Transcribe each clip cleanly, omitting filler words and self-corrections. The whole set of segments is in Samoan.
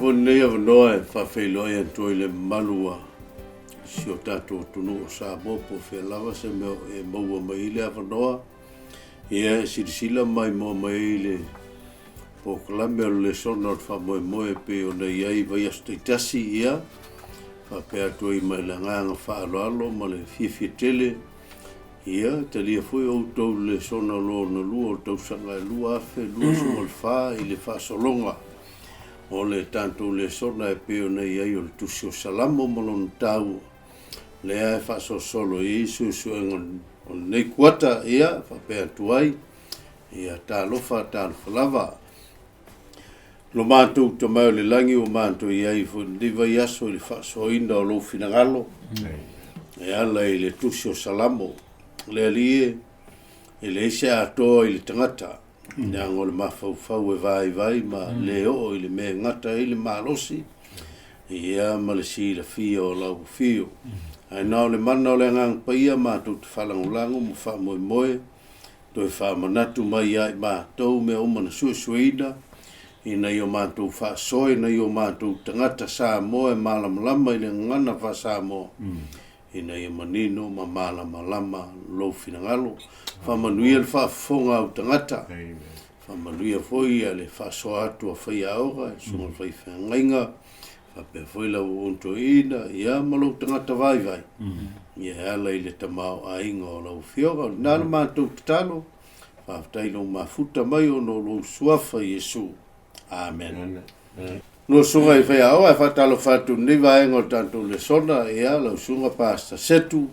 foi lenei avanoa e faafeiloai atu ai i le mamalu o si o tatou atunuu o Samoa po o fea lava se mea o e maua mai ai le avanoa. Ia e silasila ma maimoa mai ai i le polokalame o le lesona o le faamoemoe e pei ona i ai i vaiaso taitasi, ia faapea atu ai ma le agaga faaaloalo ma le fiafia tele. Ia talia foi outou i le lesona lona lua o le tausaga e 2024 i le faasologa o le tatou lesona e pei ona i ai o le Tusi o Salamo ma lona taua, lea e faasolosolo i ai suesuega o lenei kuata, ia faapea atu ai, ia talofa, talofa lava. Lo matou Tama e o le Lagi ua matou i ai foi i lenei vaiaso i le faasoaina o lou finagalo e ala i le Tusi o Salamo. Le Alii e, e leai se atoa i le tagata, leaga o le mafaufau e vaivai ma le oo i le mea e gata ai le malosi, ia ma le silafia o lau afio. Ae na o le mana o le Agaga Paia matou te faalagolago ma faamoemoe Toe faamanatu mai ia i matou mea uma na suesueina, ina ia matou faasoe nai o matou tagata Samoa e malamalama i le gagana faa-Samoa, ina ia manino ma malamalama lou finagalo. Faamanuia le faafofoga a ou tagata. Faamanuia foi le faasoa atu a faiaoga, susuga i le faifeagaiga, faapea foi lau auauna toeaina, ia ma lou tagata vaivai, ia e ala i le tamaoaiga o lau Afioga. O lena la matou tatalo, faafetai i lou mafuta mai ona o lou Suafa Iesu. Amene. Lau Susuga i Faiaoga, e faatalofa atu i lenei vaega o le tatou lesona, ia, lau Susuga Pastor Setu,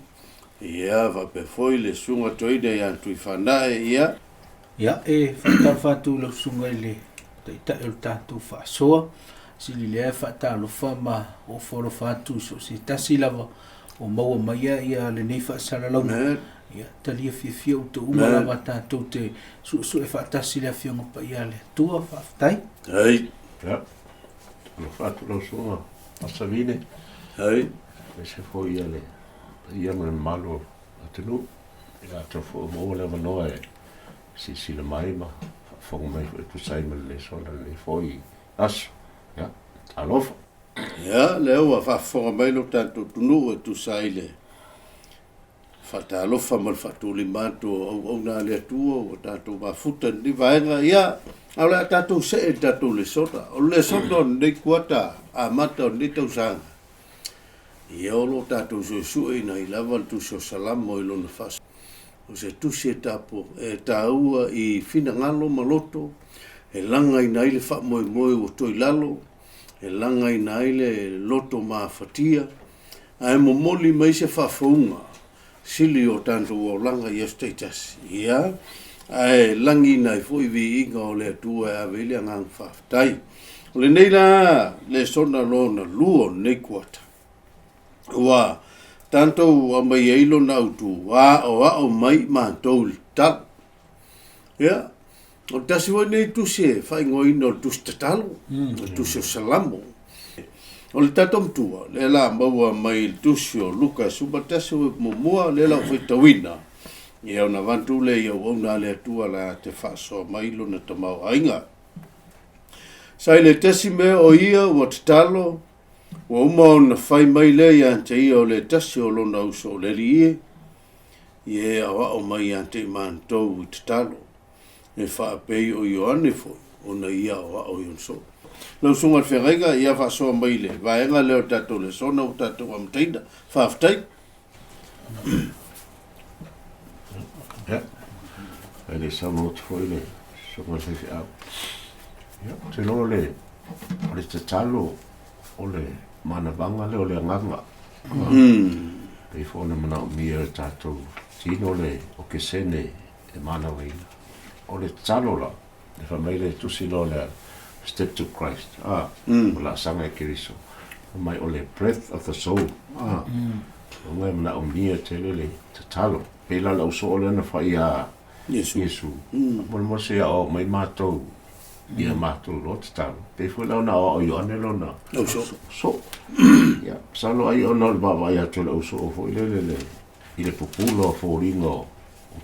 ia, faapea foi le Susuga Toeaina ia Tuifaanae, ia. Ia, e faatalofa atu i lau susuga i le Taitai o le tatou faasoa, sili lea e faatalofa ma ofo alofa atu i so o se tasi lava o maua mai ia lenei faasalalauga. Ia, talia fiafia outou uma lava tatou te suesue faatasi i le Afioga Paia a le Atua. Faafetai. Ai. Ia, alofa atu lau susuga Pasavine. Ai. Aemaise foi ia le paia ma le mamalu o le atunuu. I latou foi ua maua le avanoa e silasila mai ma faafofoga mai foi e tusa ai ma le lesona i lenei foi aso. Ia, talofa. Ia, lea ua faafofoga mai lo tatou atunuu e tusa ai le faatalofa ma le faatulima atu o auauna a le Atua ua tatou mafuta i lenei vaega. Ia, a o le a tatou see i le tatou lesona. O le lesona o lenei kuata amata o lenei tausaga, Ia o lo o tatou suesueina ai lava le Tusi o Salamo i lona faasoa. O se tusi e tapo, e taua i finagalo ma loto, e lagaina ai le faamoemoe ua toe i lalo, e lagaina ai le loto mafatia, ae momoli mai se faafouga sili o tatou olaga i aso taitasi. Ia, ae lagiina ai foi viiga o le Atua e ave ai le agaga faafetai. O lenei la lesona lona lua o lenei kuata, ua tatou aumai ai lona autu, aoao mai matou i le tatalo. Ia, o le tasi foi lenei tusi e faaigoaina o le tusi tatalo, o le tusi o Salamo. O le tatou matua, lea la maua mai i le tusi o Luka 11 muamua, lea la ua faitauina, ia ona avatu lea i auauna a le Atua la te faasoa mai lona tamaoaiga. Sa i le tasi mea o ia ua tatalo, ua uma ona fai mai lea ia te ia o le tasi o lona uso o le Alii e, ia e aoao mai ia te i matou i tatalo, e faapei o Ioane foi ona ia aoao i ona soo. Lau Susuga i le Feagaiga, ia faasoa mai le vaega lea o le tatou lesona ua tatou amataina. Faafetai. Ia, e le saunoa atu foi le Susuga i le Faifeau. Ia, ou te iloa o le tatalo o le manavaga lea o le agaga. Pei foi ona manaomia e le tatou tino le okesene e manavaina. O le tatalo la, e fai mai le tusi loa lea, Step to Christ, a, o laasaga e Keriso. Fai mai o le breath of the soul, a, ona e manaomia tele le tatalo. Pei la o le ausoo lea na fai ia Iesu, faamolemole se i aoao mai matou ia matou loa tatalo. Pei foi la ona aoao e Ioane lona ausoo. Ia, masalo ai ona o le vaavaai atu o le ausoo foi lele i le pupula o foliga o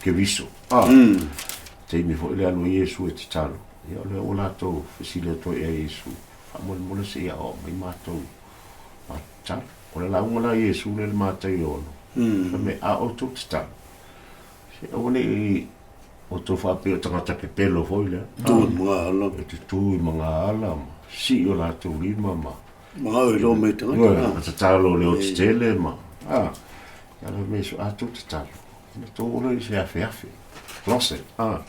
Keriso. A, taimi foi lea alu ai Iesu e tatalo, ia o lea ua latou fesili atu ai ia Iesu. Faamolemole se i aoao mai matou ma tatalo. O le lauga la a Iesu lea i le Mataio 6, fai mai, A outou tatalo, se aua ne i outou faapea o tagata pepelo foi lea. Tu i magaala. E tutū i magaala ma sii o latou lima ma... Magao e iloa mai e tagata. Ioe, ma tatalo i le otetele ma... A, ia fai mai Iesu, a outou tatalo, ona outou oo lea i se afeafe, closet, a,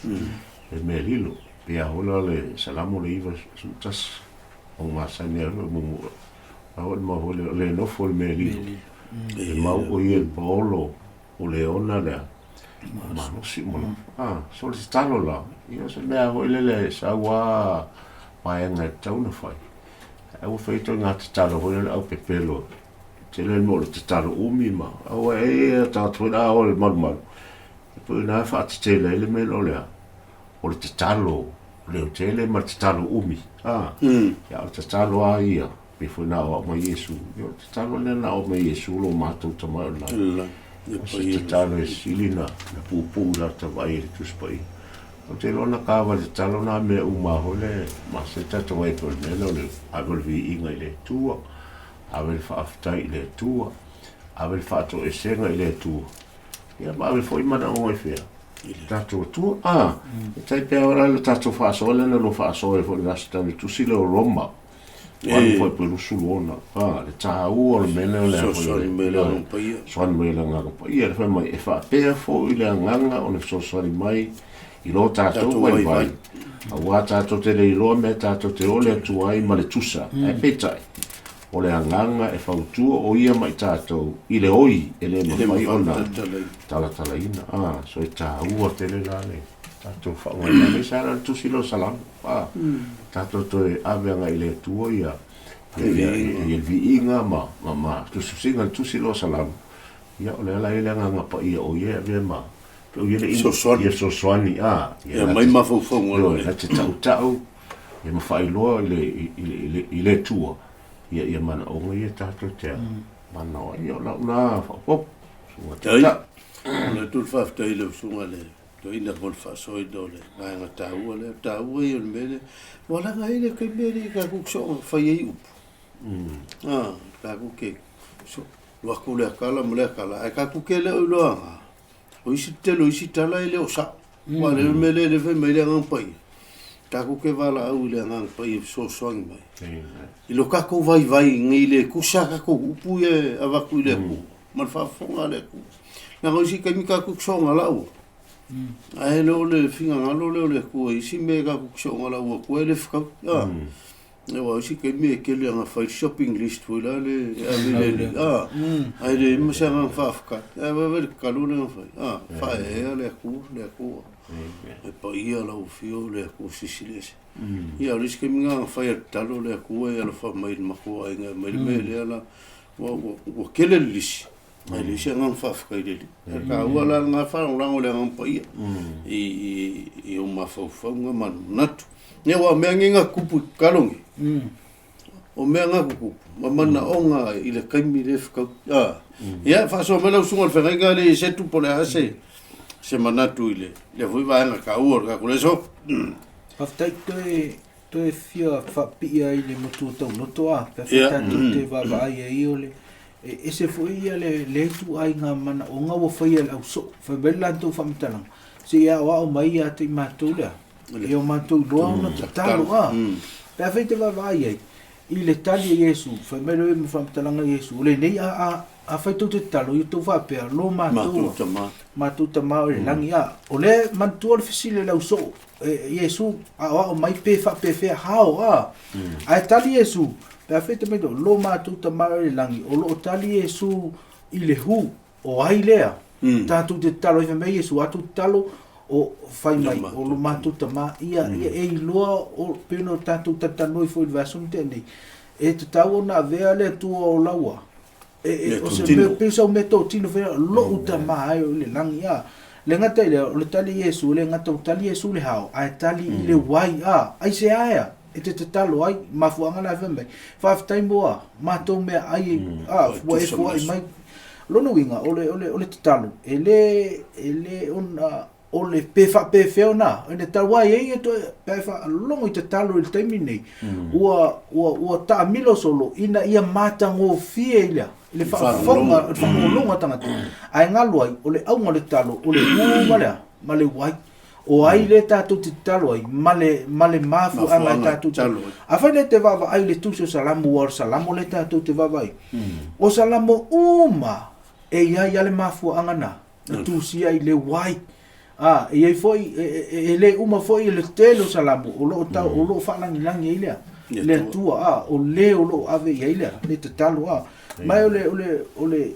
le mea lilo. Pei a hola le Salamo le 91, o masani ai foi mumu a o le mau foi lea, o le nofo i le mea lilo. E mau o ia i le paolo o le ona lea, o malosi uma lava. Ah, so le tatalo la, ia o se mea foi lele e sau lava vaega e tatau ona fai. Ae ua fai ituaiga tatalo foi lea o le aupepelo, tele le mea o le tatalo umi ma, aua e i ai lava tagata foi lea a o i le malumalu, e pei o i ina e faatetele ai le mea o le a? O le tatalo leotele ma le tatalo umi. A, ia, o le tatalo lava ia, pei foi na aoao mai Iesu. Ia, o le tatalo lea na aoao mai Iesu lo matou Tama i le lagi. O se tatalo e sili na puupuu i lata vaai i le Tusi Paia. Ou te iloa na kava i le tatalo nā mea uma foi le ma se tatou ai pei o le mea lea o le ave o le viiga i le Atua, ave le faafetai i le Atua, ave le faatoesega i le Atua. Ia ma ave foi manaoga i fea? I le tatou Atua. A, e tai pei lava le tatou faasoa lea na lua faasoa ai foi i le Aso Tau i le Tusi lea o Roma. Alu foi pe 26. A, le taua o le mea lea o le Fesoasoani mai le Agaga Paia. Fesoasoani mai le Agaga Paia. Le fai mai, e faapea foi le Agaga ona fesoasoani mai i lo tatou vaivai. Aua tatou te le iloa mea tatou te ole atu ai ma le tusa. Ae peitai, o le Agaga e fautua o ia ma i tatou i le oi e le mafai ona talatalaina. A, so e taua tele la le tatou faaaogaina. Aemaise lava la le tusi lea o Salamo. A, tatou toe ave agai i le Atua ia le viiga ma ma tusitusiga i le tusi lea o Salamo. Ia, o lea la e i ai le Agaga Paia o ia e avea ma o ia le Fesoasoani. Ia fesoasoani, a. Ia aumai mafaufauga o le. Na te tautau ia ma faailoa i le i le i le Atua ia ia manaoga ia tatou te manao ai. Ia o lau na faaopoopo. Susuga Taitai. O le atu le faafetai i lau susuga i le toeaina mo le faasoaina o le vaega taua lea. O le taua ia o le mea lea. Ua laga ai le taimi lea i tatou soonga fai ai upu. A, tatou te so, alu atu lea tala ma lea tala, ae tatou te le o iloa o isi tele o isi tala e le o sao. Aua o le mea lea e fai mai le Agaga Paia, tatou te valaau i le Agaga Paia e fesoasoani mai. I lo tatou vaivai nei le tusa a tatou upu ia e avatu i le Atua ma le faafofoga a le Atua. Leaga o isi taimi tatou te soona lau, ae le o le finagalo lea o le Atua i isi mea tatou te soona lau atu ai e le fetaui. Aua o isi taimi e tele ana fai shopping list foi la le e ave i le alii, a, ae leai ma se agaga faafetai. Ae vaai le tatalo lea na fai, a, faaeaea le Atua, le Atua, e paia lau afio le Atua Silisili Ese. Ia, o le isi taimi na fai a tatalo le Atua e alofa mai i le matou aiga e aumai le mea lea la, ua tele le lisi, ae leai se agaga faafetai i le Alii. E taua la lena faalagolago i le Agaga Paia i ou mafaufauga ma manatu. Ia, aua o mea nei na tutupu i tatalo nei, o mea na tutupu ma manaoga i le taimi lea e fetau. Ia, faasoa mai lau susuga i le feagaiga alii Setu po o le a se manatu i lea foi vaega taua o le tatou leso. Faafetai toe toe fia faapipii ai i le matua tauloto a, pe afai tatou te vaavaai ai o le E ese foi ia le lea ituaiga manaoga ua faia e le ausoo. Fai mai le latou faamatalaga, se i aoao mai ia te i matou lea, ia o matou iloa ona tatalo. A, pe afai e te vaavaai ai i le tali a Iesu, fai mai lea ma faamatalaga a Iesu, o lenei a, a, afai tou te tatalo, ia outou faapea, lo matou, matou Tama o i le lagi. A, o lea e manatua le fesili a le ausoo, e, Iesu, aoao mai pe faapefea, how, a. Ae tali Iesu, Pe afai te mai lo matou Tama i le lagi, o lo o tali Iesu i le hu, o ai lea? Tatou te tatalo ai, fai mai Iesu, a tou tatalo, o fai mai, o lo matou Tama, ia, ia e iloa, o, pei ona tatou talatalanoa ifo i le vaiaso na tea nei, e tatau ona avea le Atua o laua, e, e, o se mea, pei o sau mea totino fai, lo'u Tama e o i le lagi, a. Le gata i lea, o le tali Iesu, e le gata o tali Iesu i le hao, ae tali i le wai, a, aisea ea? E te tatalo ai, mafuaaga la e fai mai, faafetai mo a matou meaai a ua e foai mai. Lona uiga, o le, o le, o le tatalo, e le, e le ona o le pe faapefea ona ina tau ai ai e toe pe a e faalogo i tatalo i le taimi lenei ua ua ua taamilo solo ina ia matagofie i le i le faafofoga le faalogologo a tagata ae galo ai o le auga o le tatalo o le ū ma le a ma le uai o ai lea tatou te tatalo ai ma le ma le mafuaaga e tatou te afai lea te vaavaai i le tusi o Salamo ua o le Salamo lea tatou te vaavaai o Salamo uma e i ai lava le mafuaaga na na tusia i le uai. A, e i ai foi, e, e, e le uma foi le tele o Salamo o lo o tau, o lo o faalagilagi ai lea, le Atua, a, o le o lo o ave i ai lea, le tatalo, a. Ma o le, o le, o le,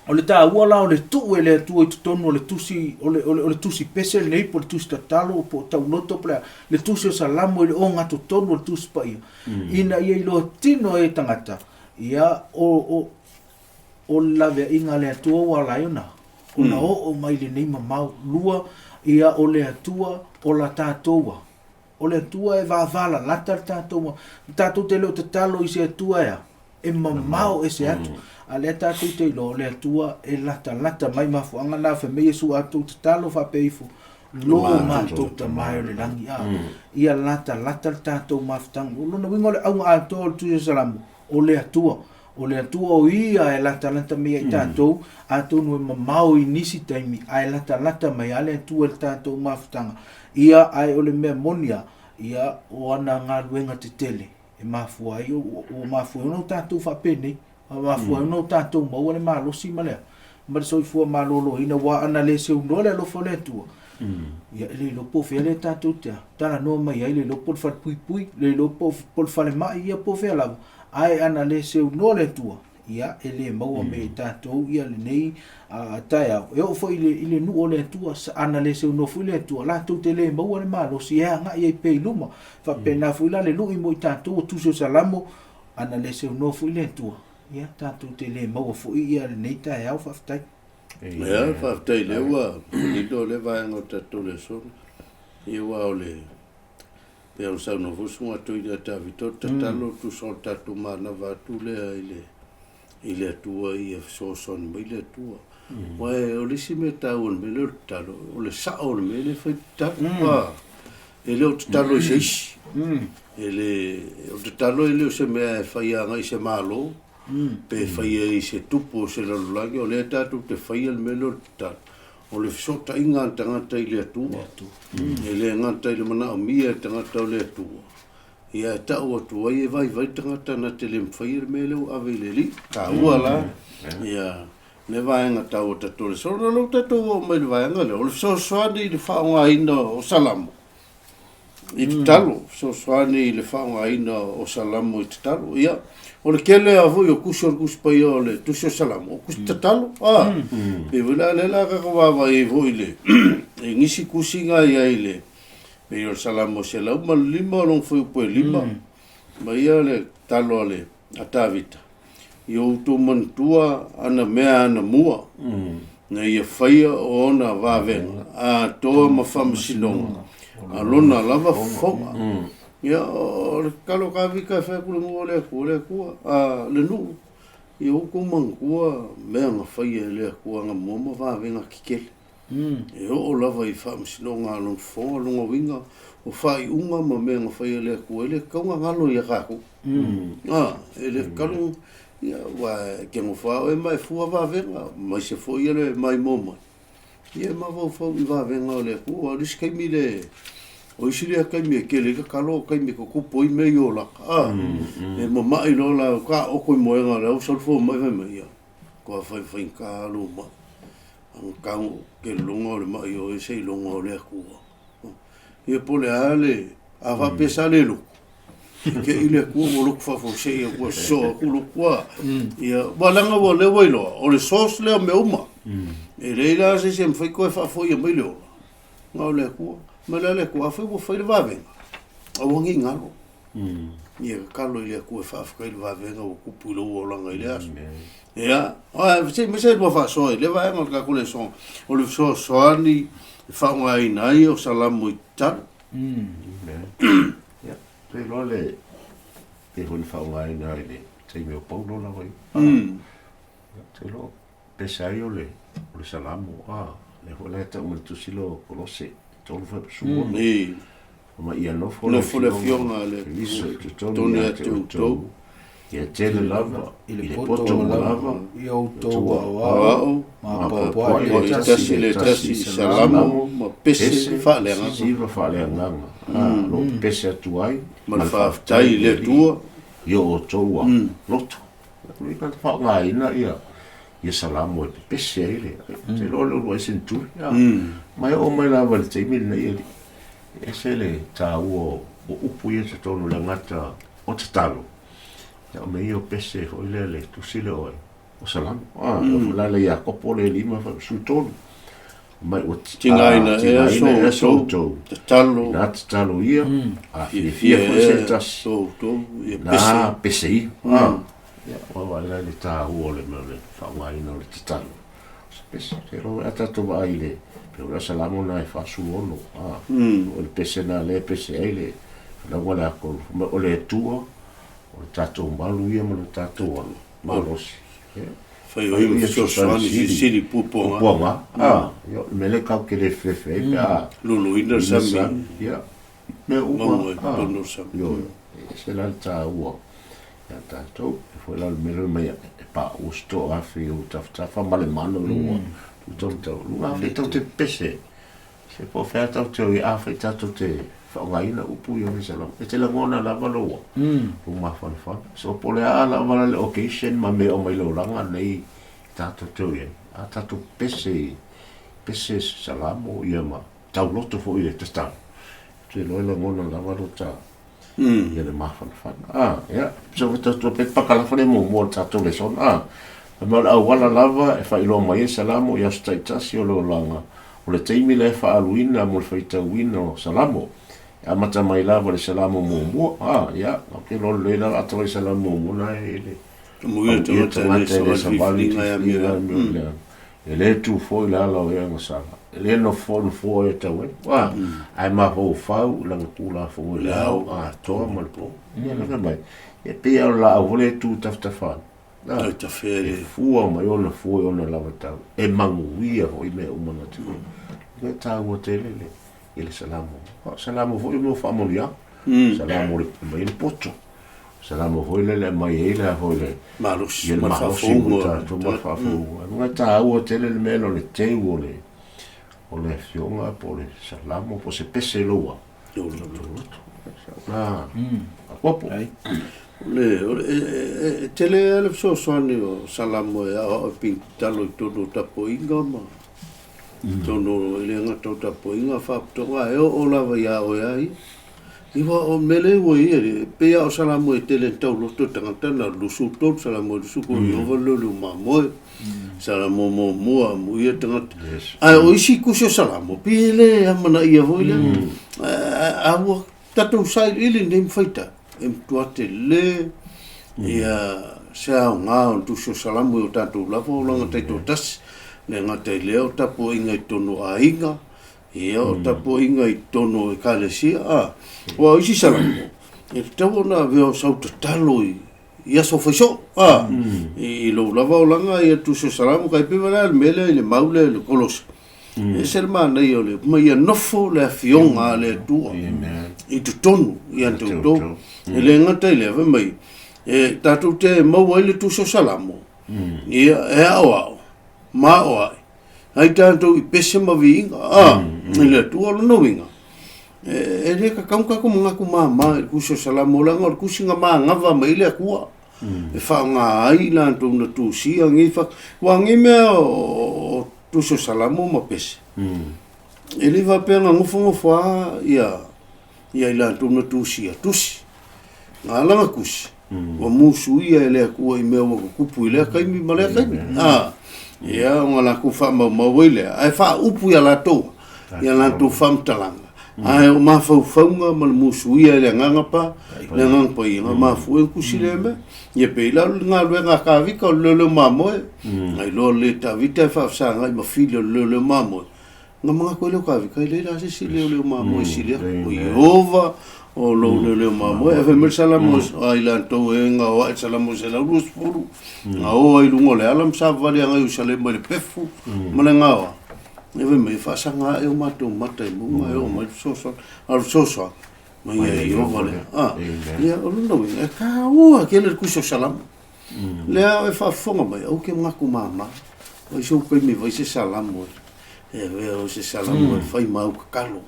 o le taua la o le tuu e le Atua i totonu o le tusi, o le, o le, o le tusi pese lenei, po o le tusi tatalo, po o tauloto, po o le a, le tusi o Salamo i le ogatotonu o le tusi paia, ina ia iloa tino ai e tagata, ia, o, o, o le laveaiga a le Atua ua ala ai ona ona oo mai lenei mamao lua ia o le Atua o la tatou a o le Atua e vavalalata le tatou a tatou te le o tatalo i se Atua e a e mamao ese atu a lea tatou te iloa o le Atua e latalata mai mafuaaga na fai mai Iesu a outou tatalo faapea ifo lo matou Tama e o le lagi a ia latalata le tatou mafutaga o lona uiga o le auga atoa o le Tusi o Salamo o le Atua O le Atua o Ia e latalata mai ia i tatou, atonu e mamao i nisi taimi, ae latalata mai lava le Atua i le tatou mafutaga. Ia, ae o le mea moni lava, ia, o ana galuega tetele e mafua ai, ua mafua ai ona o tatou faapenei, ua mafua ai ona o tatou maua le malosi ma le, ma le soifua maloloina, aua ana le seunoa le alofa o le Atua, ia, e le iloa po o fea lea tatou te talanoa mai ai, le iloa po o le falepuipui, le iloa po o le falemai, ia po o fea lava, Ae ana le seunoa le Atua, ia, e le maua mai e tatou ia lenei taeao. E oo foi i le, i le nuu o le Atua, ana le seunoa foi le Atua, latou te le maua le malosi e agai ai pea i luma. Faapena foi la le lui mo i tatou o Tusi o Salamo, ana le seunoa foi le Atua, ia, tatou te le maua foi ia lenei taeao. Faafetai. Ia, faafetai lea ua manino lea vaega o tatou lesona. Ia, aua o le Pei ona saunoa foi Susuga Toeaina ia Tavita, o le tatalo tusa o le tatou manava atu lea i le i le Atua ia fesoasoani mai le Atua. Aua o le isi mea taua i le mea lea o le tatalo, o le sao o le mea lea e fai tatalo. A, e le o tatalo i se isi. E le, o le tatalo e le o se mea e fai agai i se Malo, pe fai ai i se tupu o se lalolagi, o lea tatou te faia le mea lea o le tatalo. O le fesootaiga a le tagata i le Atua, e le gata i le manaomia e le tagata o le Atua, ia e tau atu ai e vaivai le tagata na te le mafaia le mea lea ua ave i le Alii. Taua la ia le vaega taua tatou le solo. O lea ua tatou oo mai i le vaega lea, o le fesoasoani i le faaaogaina o Salamo i tatalo, fesoasoani i le faaaogaina o Salamo i tatalo. Ia, o le tele lava foi o tusi o le Tusi Paia o le Tusi o Salamo, o tusi tatalo. A, pei foi la lea la tatou vaavaai ai foi i le i nisi tusi na i ai i le pei o le Salamo 105 o lona fuaiupu e 5, ma ia le tatalo a le a Tavita, Ia outou manatua ana mea anamua, na ia faia o ona vavega atoa ma faamasinoga a lona lava fofoga. Ia, o le tatalo a Tavita e fai atu i le nuu o le Atua, Le Atua, a, le nuu, ia outou manatua mea na faia e le Atua anamua ma vavega tetele. E oo lava i faamasinoga a lona fofoga, lona uiga o faaiuga ma mea na faia e le Atua, e le tatau ona galo ia tatou. A, e le tatau, ia, aua e te nofo lava oe ma e fua vavega, aemaise foi ia le maimoa mai, ia e mafaufau i vavega o le Atua. Aua o le isi taimi le, o isi lea taimi e tele ai tatalo o taimi e tutupu ai mea i olaga, a, e mamai loa la, taooto i moega o le au sau le fomai fai mai, ia, matua faifaigata lou mai. Tago ke loga o le maʻi o oe seiloga o le Atua. Ia po o le a le, a faapea sa le lotu, te i le Atua ua lotu faafuasei atu ua sosoo atu lotu a. Ia, aua leaga ua lea ua iloa, o le source lea o mea uma. E leai la se isi e mafai toe faafoia mai le ola, na o le Atua. Ma le a le Atua, afai ua fai le vavega, aua ne i galo. Ia tatalo i le Atua e faafetai i le vavega ua tupu i lou olaga i lea aso. Ia, ae se i maise lua faasoa i lea vaega o le tatou lesona, o le fesoasoani e faaaogaina ai o Salamo i tatalo. Ia, ou te iloa le pei foi ona faaaogaina i le taimi o Paulo lava ia. Ou te iloa pese ai o le Salamo, a. Lea foi la e tau mai le tusi lea o Kolose, 3:16. Ii. Ma ia nofo le Nofo le afioga a le Keriso i totonu totonu ia ia te te outou, outou, ia tele lava I i le le poto poto ua ua lava, lava, ia outou outou aoao aoao, ma ma apoapoai apoapoai le le tasi tasi i le le tasi tasi i i Salamo Salamo ma pese pese faaleagaga siva faaleagaga, o lo o pepese atu ai ma le faafetai i le Atua. I o outou ua loto. O le tagata faaaogaina ia ia Salamo e pepese ai le te iloa o le uluai seneturi. Ma e oo mai lava i le taimi lenei alii, e ese le taua o upu ia i totonu o le agata o tatalo. Ia o mea ia o pese foi lea le tusi lea o o Salamo. E oo foi la le Iakopo le 5:13. Mai ua Tigaina ea tigaina ea so so outou outou tatalo ina tatalo ia, a fiafia fiafia foi se ea tasi so outou ia pese. na pese ia. Ia, ua vaai la i le taua o le mea o le faaaogaina o le tatalo. O se pese, te iloa a tatou vaai i le pei o le Salamo lena e 46, o le pese lena lea e pese ai le lauga le Akolu. O le Atua, o le tatou malu ia ma le tatou malosi. Ia, Fai o ia ia fesoasoani fesoasoani sili silisili puapuaga. puapuaga. Ia, o le mea lea tatou te le fefe ai pe a Luluina le ina sami sami. Ia, mea uma. mauga i totonu o le sami. Ioe, e ese la le taua ia tatou. E foi la le mea lea mai e paua se toafe i ou tafatafa ma le mana o lou tau tau. Luga afe tau te pese. Se po o fea tau te o i afe tatou te faaaogaina upu ia o le Salamo. E te lagona lava lou lou mafanafana. So po o le a lava la le occasion ma mea o mai le olaga nei tatou te o i ai. A tatou pese i pese Salamo ia ma tauloto foi i le tatalo. Te iloa e lagona lava lo ta ia le mafanafana. Ia, so foi tatou pe pakalafa le muamua o le tatou lesona. Ma o le auala lava e faailoa mai ai Salamo i aso taitasi o le olaga. O le taimi lea e faaaluina mo le faitauina o Salamo. E amata mai lava le Salamo muamua. Ia, ou te iloa lelei lava ata mai Salamo muamua na e le Amuia au ia tagata e le tagata e le savali savali filifiliga e filifiliga amio e amio i le ala. E le tu foi le ala o e agasala. E le nofo nofo e tau ai. Ae mafaufau i lana Tulafono i le ao atoa ma le po. Ia lana mai. E pei o le laau foi lea e tu tafatafa ana. Ai tafea E le fua mai ona fua i ona lava tau. E manuia foi mea uma na te E taua tele le i le Salamo. O Salamo foi o mea o faamanuiaga. Salamo le mai le poto. Salamo foi lele e aumai ai le foi le malosi ia le ma le malosi mo faafouga. tatou ma le faafouga. Ae taua tele le mea lea o le teu o le o le afioga po o le Salamo po o se pese loua. Loto. La apopo. Ai. O le, o le, e tele lava le fesoasoani o Salamo e aoao e pigitalo i totonu o tapuaiga ma totonu i le gata o tapuaiga faapotoga e oo lava ia oe a ia. Iwa o mea lea ua ia le, pei lava o Salamo e tele na tauloto e tagata na o le 23, Salamo e 23 i ova le leoleo mamoe. Salamo muamua, amuia tagata. Yes. Ae o isi tusi o Salamo, pei e le amanaia foi lea. A ua tatou sailiili nei ma faitau, e matua tele ia se aoga o le tusi o Salamo i o tatou lava olaga taitoatasi. Le gata i lea o tapuaiga i totonu o aiga, ia o tapuaiga i totonu o ekalesia. Aua o isi Salamo, e tatau ona avea o sau tatalo i i aso faisoo. I lou lava olaga ia tusi o Salamo, kai pei la le mea lea i le mau lea i le Kolosa. E ese le manaia o le ma ia nofo le afioga a le Atua Amen. i totonu ia te outou. Outou. E le gata i lea, fai mai, e tatou te maua ai le tusi o Salamo, ia e aoao ma aoai ai tatou i pese ma viiga i le Atua. O lona uiga, e le tatau ona tatou manatu mama i le tusi o Salamo, leaga o le tusi na magava mai ai le Atua. E faaaoga ai latou na tusia nei fa aua nei mea o tusi o Salamo ma pese. E le faapea na nofonofo lava ia ia i latou na tusia tusi. Na ala na tusi, ua musuia e le Atua i mea ua tutupu i lea taimi ma lea taimi. Ia ona latou faamaumau ai lea, ae faaupu ia latou, ia latou faamatalaga. Ae o mafaufauga ma le musuia e le Agaga pa, le Agaga Paia, na mafua ai ona tusi lea mea. Ia pei la o le galuega a Tavita o le leoleo mamoe, na iloa le Tavita e faafesagai ma fili o le leoleo mamoe. Na manatu ai lea o Tavita, e leai la se isi leoleo mamoe e sili atu. O Ieova o lou leoleo mamoe. Ae fai mai le Salamo a i latou e gaoai le Salamo 120, na o ai i luga o le ala ma savavali agai i Ierusalema i le pefu ma le gaoa. E fai mai, Faasaga ae o matou mata i mauga e oo mai le fesoasoani. A o le fesoasoani, mai ia Ieova lea. A, ia, o lona uiga, e taua tele le Tusi o Salamo. Lea e faafofoga mai, aua te manatu mama. Fai sou taimi e fai se Salamo e avea oe se Salamo e fai ma au tatalo.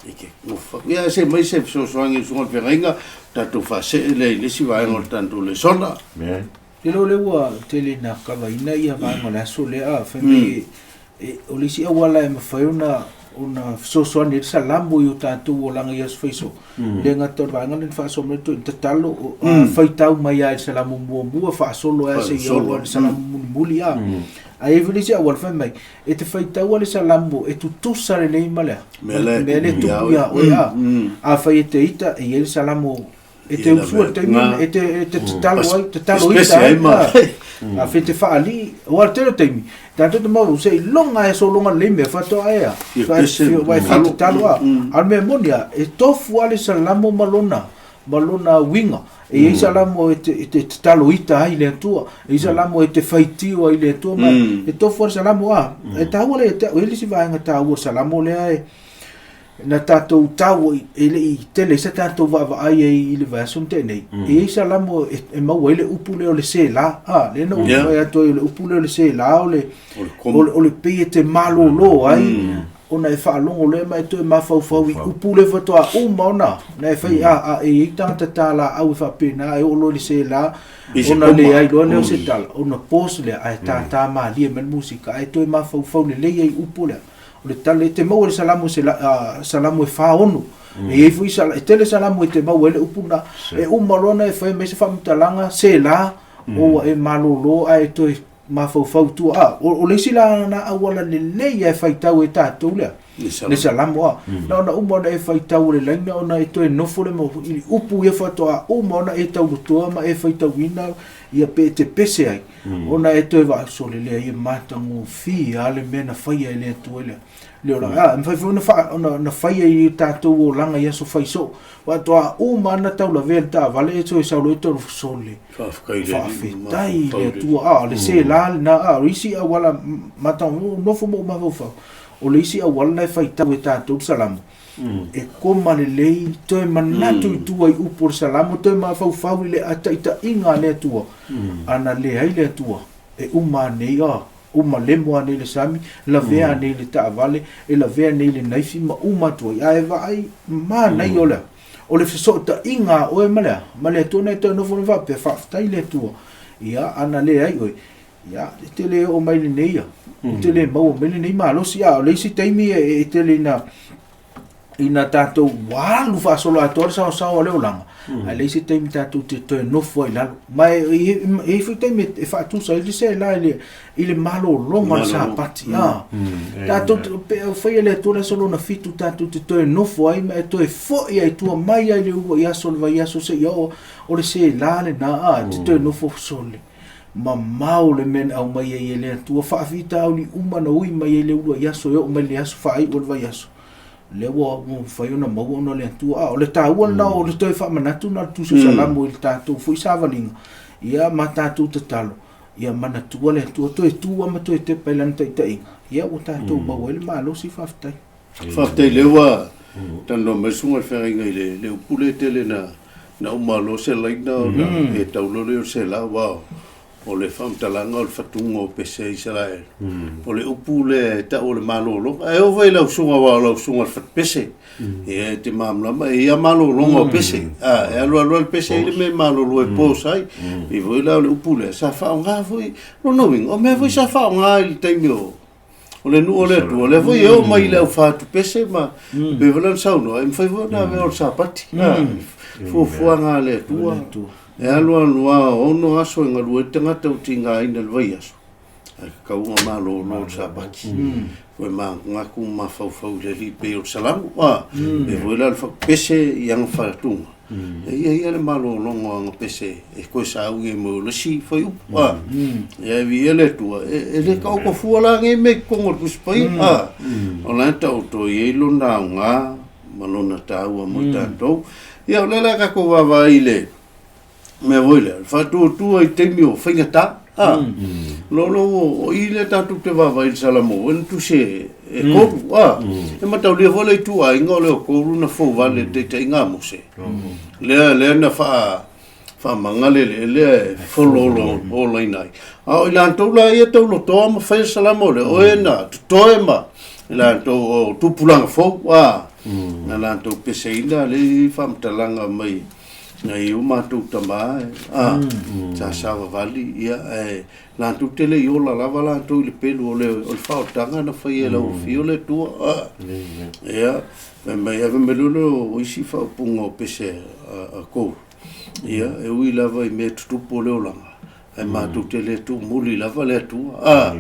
E te nofo. Ia, se mai se fesoasoani i le Susuga i le Feagaiga, tatou faasee lea i le isi vaega o le tatou lesona. Amen. Te iloa o lea ua tele ina kavaina ia vaega o le aso lea, a fai mai o le isi auala e mafai ona ona fesoasoani ai le salamo i o tatou olaga i aso faiso. Le gata o le vaega lea na faasoa mai le tatalo, faitau mai lava i le salamo muamua faasolo ai seia oo i le salamo mulimuli a. Ae i ai foi le isi auala fai mai, e te faitaua le salamo e tutusa lelei ma le a? Mea lea e tupu ia oe a. Afai e te ita, e i ai le salamo E te usua le taimi e te e te tatalo ai, tatalo ita ai ma. A fe te whaalii, o a tele taimi, tātou te mau se i longa e sologa lelei mea whatoa e a. Wai fia tatalo a. A mea moni a, e tofu a le salamo ma lona, ma lona uiga. E iai salamo e te, e te tatalo ita ai le Atua, e iai salamo e te faitio ai le Atua, ma e tofu a le salamo a. E taua le, e le isi vaega taua o le salamo lea e, na tatou tau e le i tele ai sa tatou vaavaai ai i le vaiaso na tea nei, e i ai salamo e maua ai le upu lea o le sela, a, lea na ou fai atu ai o le upu lea o le sela o le, o le pei e te malolo ai, ona e faalogo lea ma e toe mafaufau i upu lea faatoa uma ona na e fai, a, a, e i ai tagata talaau e faapena e oo loa i le sela, ona leai loa lea o se tala, ona pause lea, ae tātā malie mai le musika, ae toe mafaufau lelei ai i upu lea. O le tala e te maua i le Salamo se Salamo e 46. E i ai foi sala, e tele Salamo e te maua ai le upu na, e uma loa ona e fai mai se faamatalaga, Sela, o ua e malolo ae e toe mafaufau i tua. A, o le isi la na auala lelei lava e faitau e tatou lea, le Salamo a. Na ona uma ona e faitau o le laina ona e toe nofo lea ma i upu ia faatoa uma ona e taulotoa ma e faitauina ia pe e te pese ai. Ona e toe vaai, sole lea ia matagofie lava le mea na faia e le Atua lea. Le olaga, a, e mafai foi ona, wha, ona, ona faia i o tātou olaga i aso fai soo. Faatoa uma ana taulavea le taavale e toe sau loa e tolu sole. Faafetai i le Atua. A, le sela lena, a, o isi auala matagofie, nofo ma ou mafaufau. O le isi auala na e faitau e tātou le Salamo. E koma lelei, toe manatu i tua i upu o le Salamo, toe mafaufau i le taitaiga a le Atua. Ana leai le Atua, e uma anei, a, uma lemo anei le sami, lavea anei le taavale, e lavea anei le naifi ma uma atu ai. Ae vaai, manaia o le a? O le fesootaiga a oe ma le a? Ma le Atua na e toe nofo nei faapea, faafetai i le Atua. Ia, ana leai oe, Ia, e te le oo mai lenei ia. E te le maua mai lenei malosi. A o le isi taimi e tele ina ina tatou ua alu faasolo atoa le saosaoa o le olaga, ae leai se taimi tatou te toe nofo ai i lalo. Ma e i ai foi taimi e faatusa ai le sela i le, i le malologa o le Sapati. A, tatou te, pe faia le Atua le aso lona fitu tatou te toe nofo ai ma e toe foi ai tua mai ai le uluai aso o le vaiaso seia oo, o le sela lena, a, e te toe nofo sole. Mamao le mea na aumai ai e le Atua, faafitauli uma na ui mai ai le uluai aso e oo mai le aso faaiu o le vaiaso, lea ua mafai ona maua ona o le Atua. A o le taua lena o le toe faamanatu na o le Tusi o Salamo i le tatou foi savaliga, ia ma tatou tatalo, ia manatua le Atua, toe tu lava ma toe tepa i Lana taitaiga, ia ua tatou maua ai le malosi. Faafetai. Faafetai lea ua talanoa mai le susuga i le feagaiga i le upu lea tele na na uma loa se laina ona e tau loa lea o le sela aua o le faamatalaga o le fatuga o pese a Isaraelu. O le upu lea e tau o le malologa. Ae oo foi i lau susuga aua o lau susuga i le fatupese. Ia e te malamalama e i ai lava malologa o pese. A, e alu alu lava le pese e i ai le mea e malolo e pause ai. E pei foi la o le upu lea sa faaaoga foi, lona uiga o mea foi sa faaaoga i le taimi o O le nuu o le Atua, lea foi e oo mai i le au fatupese ma pei foi la ona saunoa, e mafai foi ona avea o le Sapati. Fuafuaga a le Atua, e alu alu lava ono aso e galue ai le tagata ua tigaina i le vaiaso, ae tatau ona malolo le Sapati. Toe manatu ma mafaufau i le Alii pei o le Salamo, pei foi la o le fatupese i ana fatuga. E i ai ia le malologa o ana pese e toe sauni ai mo le isi fuaiupu. A, ia e viia le Atua, e le taoto fua la nei mea i totonu o le Tusi Paia. A, o la e taoto i ai lona aoga ma lona taua mo tatou. Ia o lea la tatou vaavaai i le mea foi lea, le faatuatua i taimi o faigata. A, lo lo o i lea tatou te vaavaai i le Salamo, e na tusi e Koru, a. E mataulia foi le ituaiga o le o Koru na fouvale i le taitaiga a Mose. Lea, lea na faa, faamaga le eleele ae folololaina ai. A o i latou la ia taulotoa ma faia salamo lea, o e na totoe ma i latou o tupulaga fou, a, na latou peseina le faamatalaga mai nai o matou tama, a, sa savavali, ia, ae latou te le i ola lava latou i le pelu o le, o le faaolataga na faia e lau afio le Atua, a. Ia, fai mai, ae fai mai loa lea o isi faaupuga o pese a Koru, Ia, e ui lava i mea tutupu o le olaga, ae matou te le tuumuli lava le Atua. A,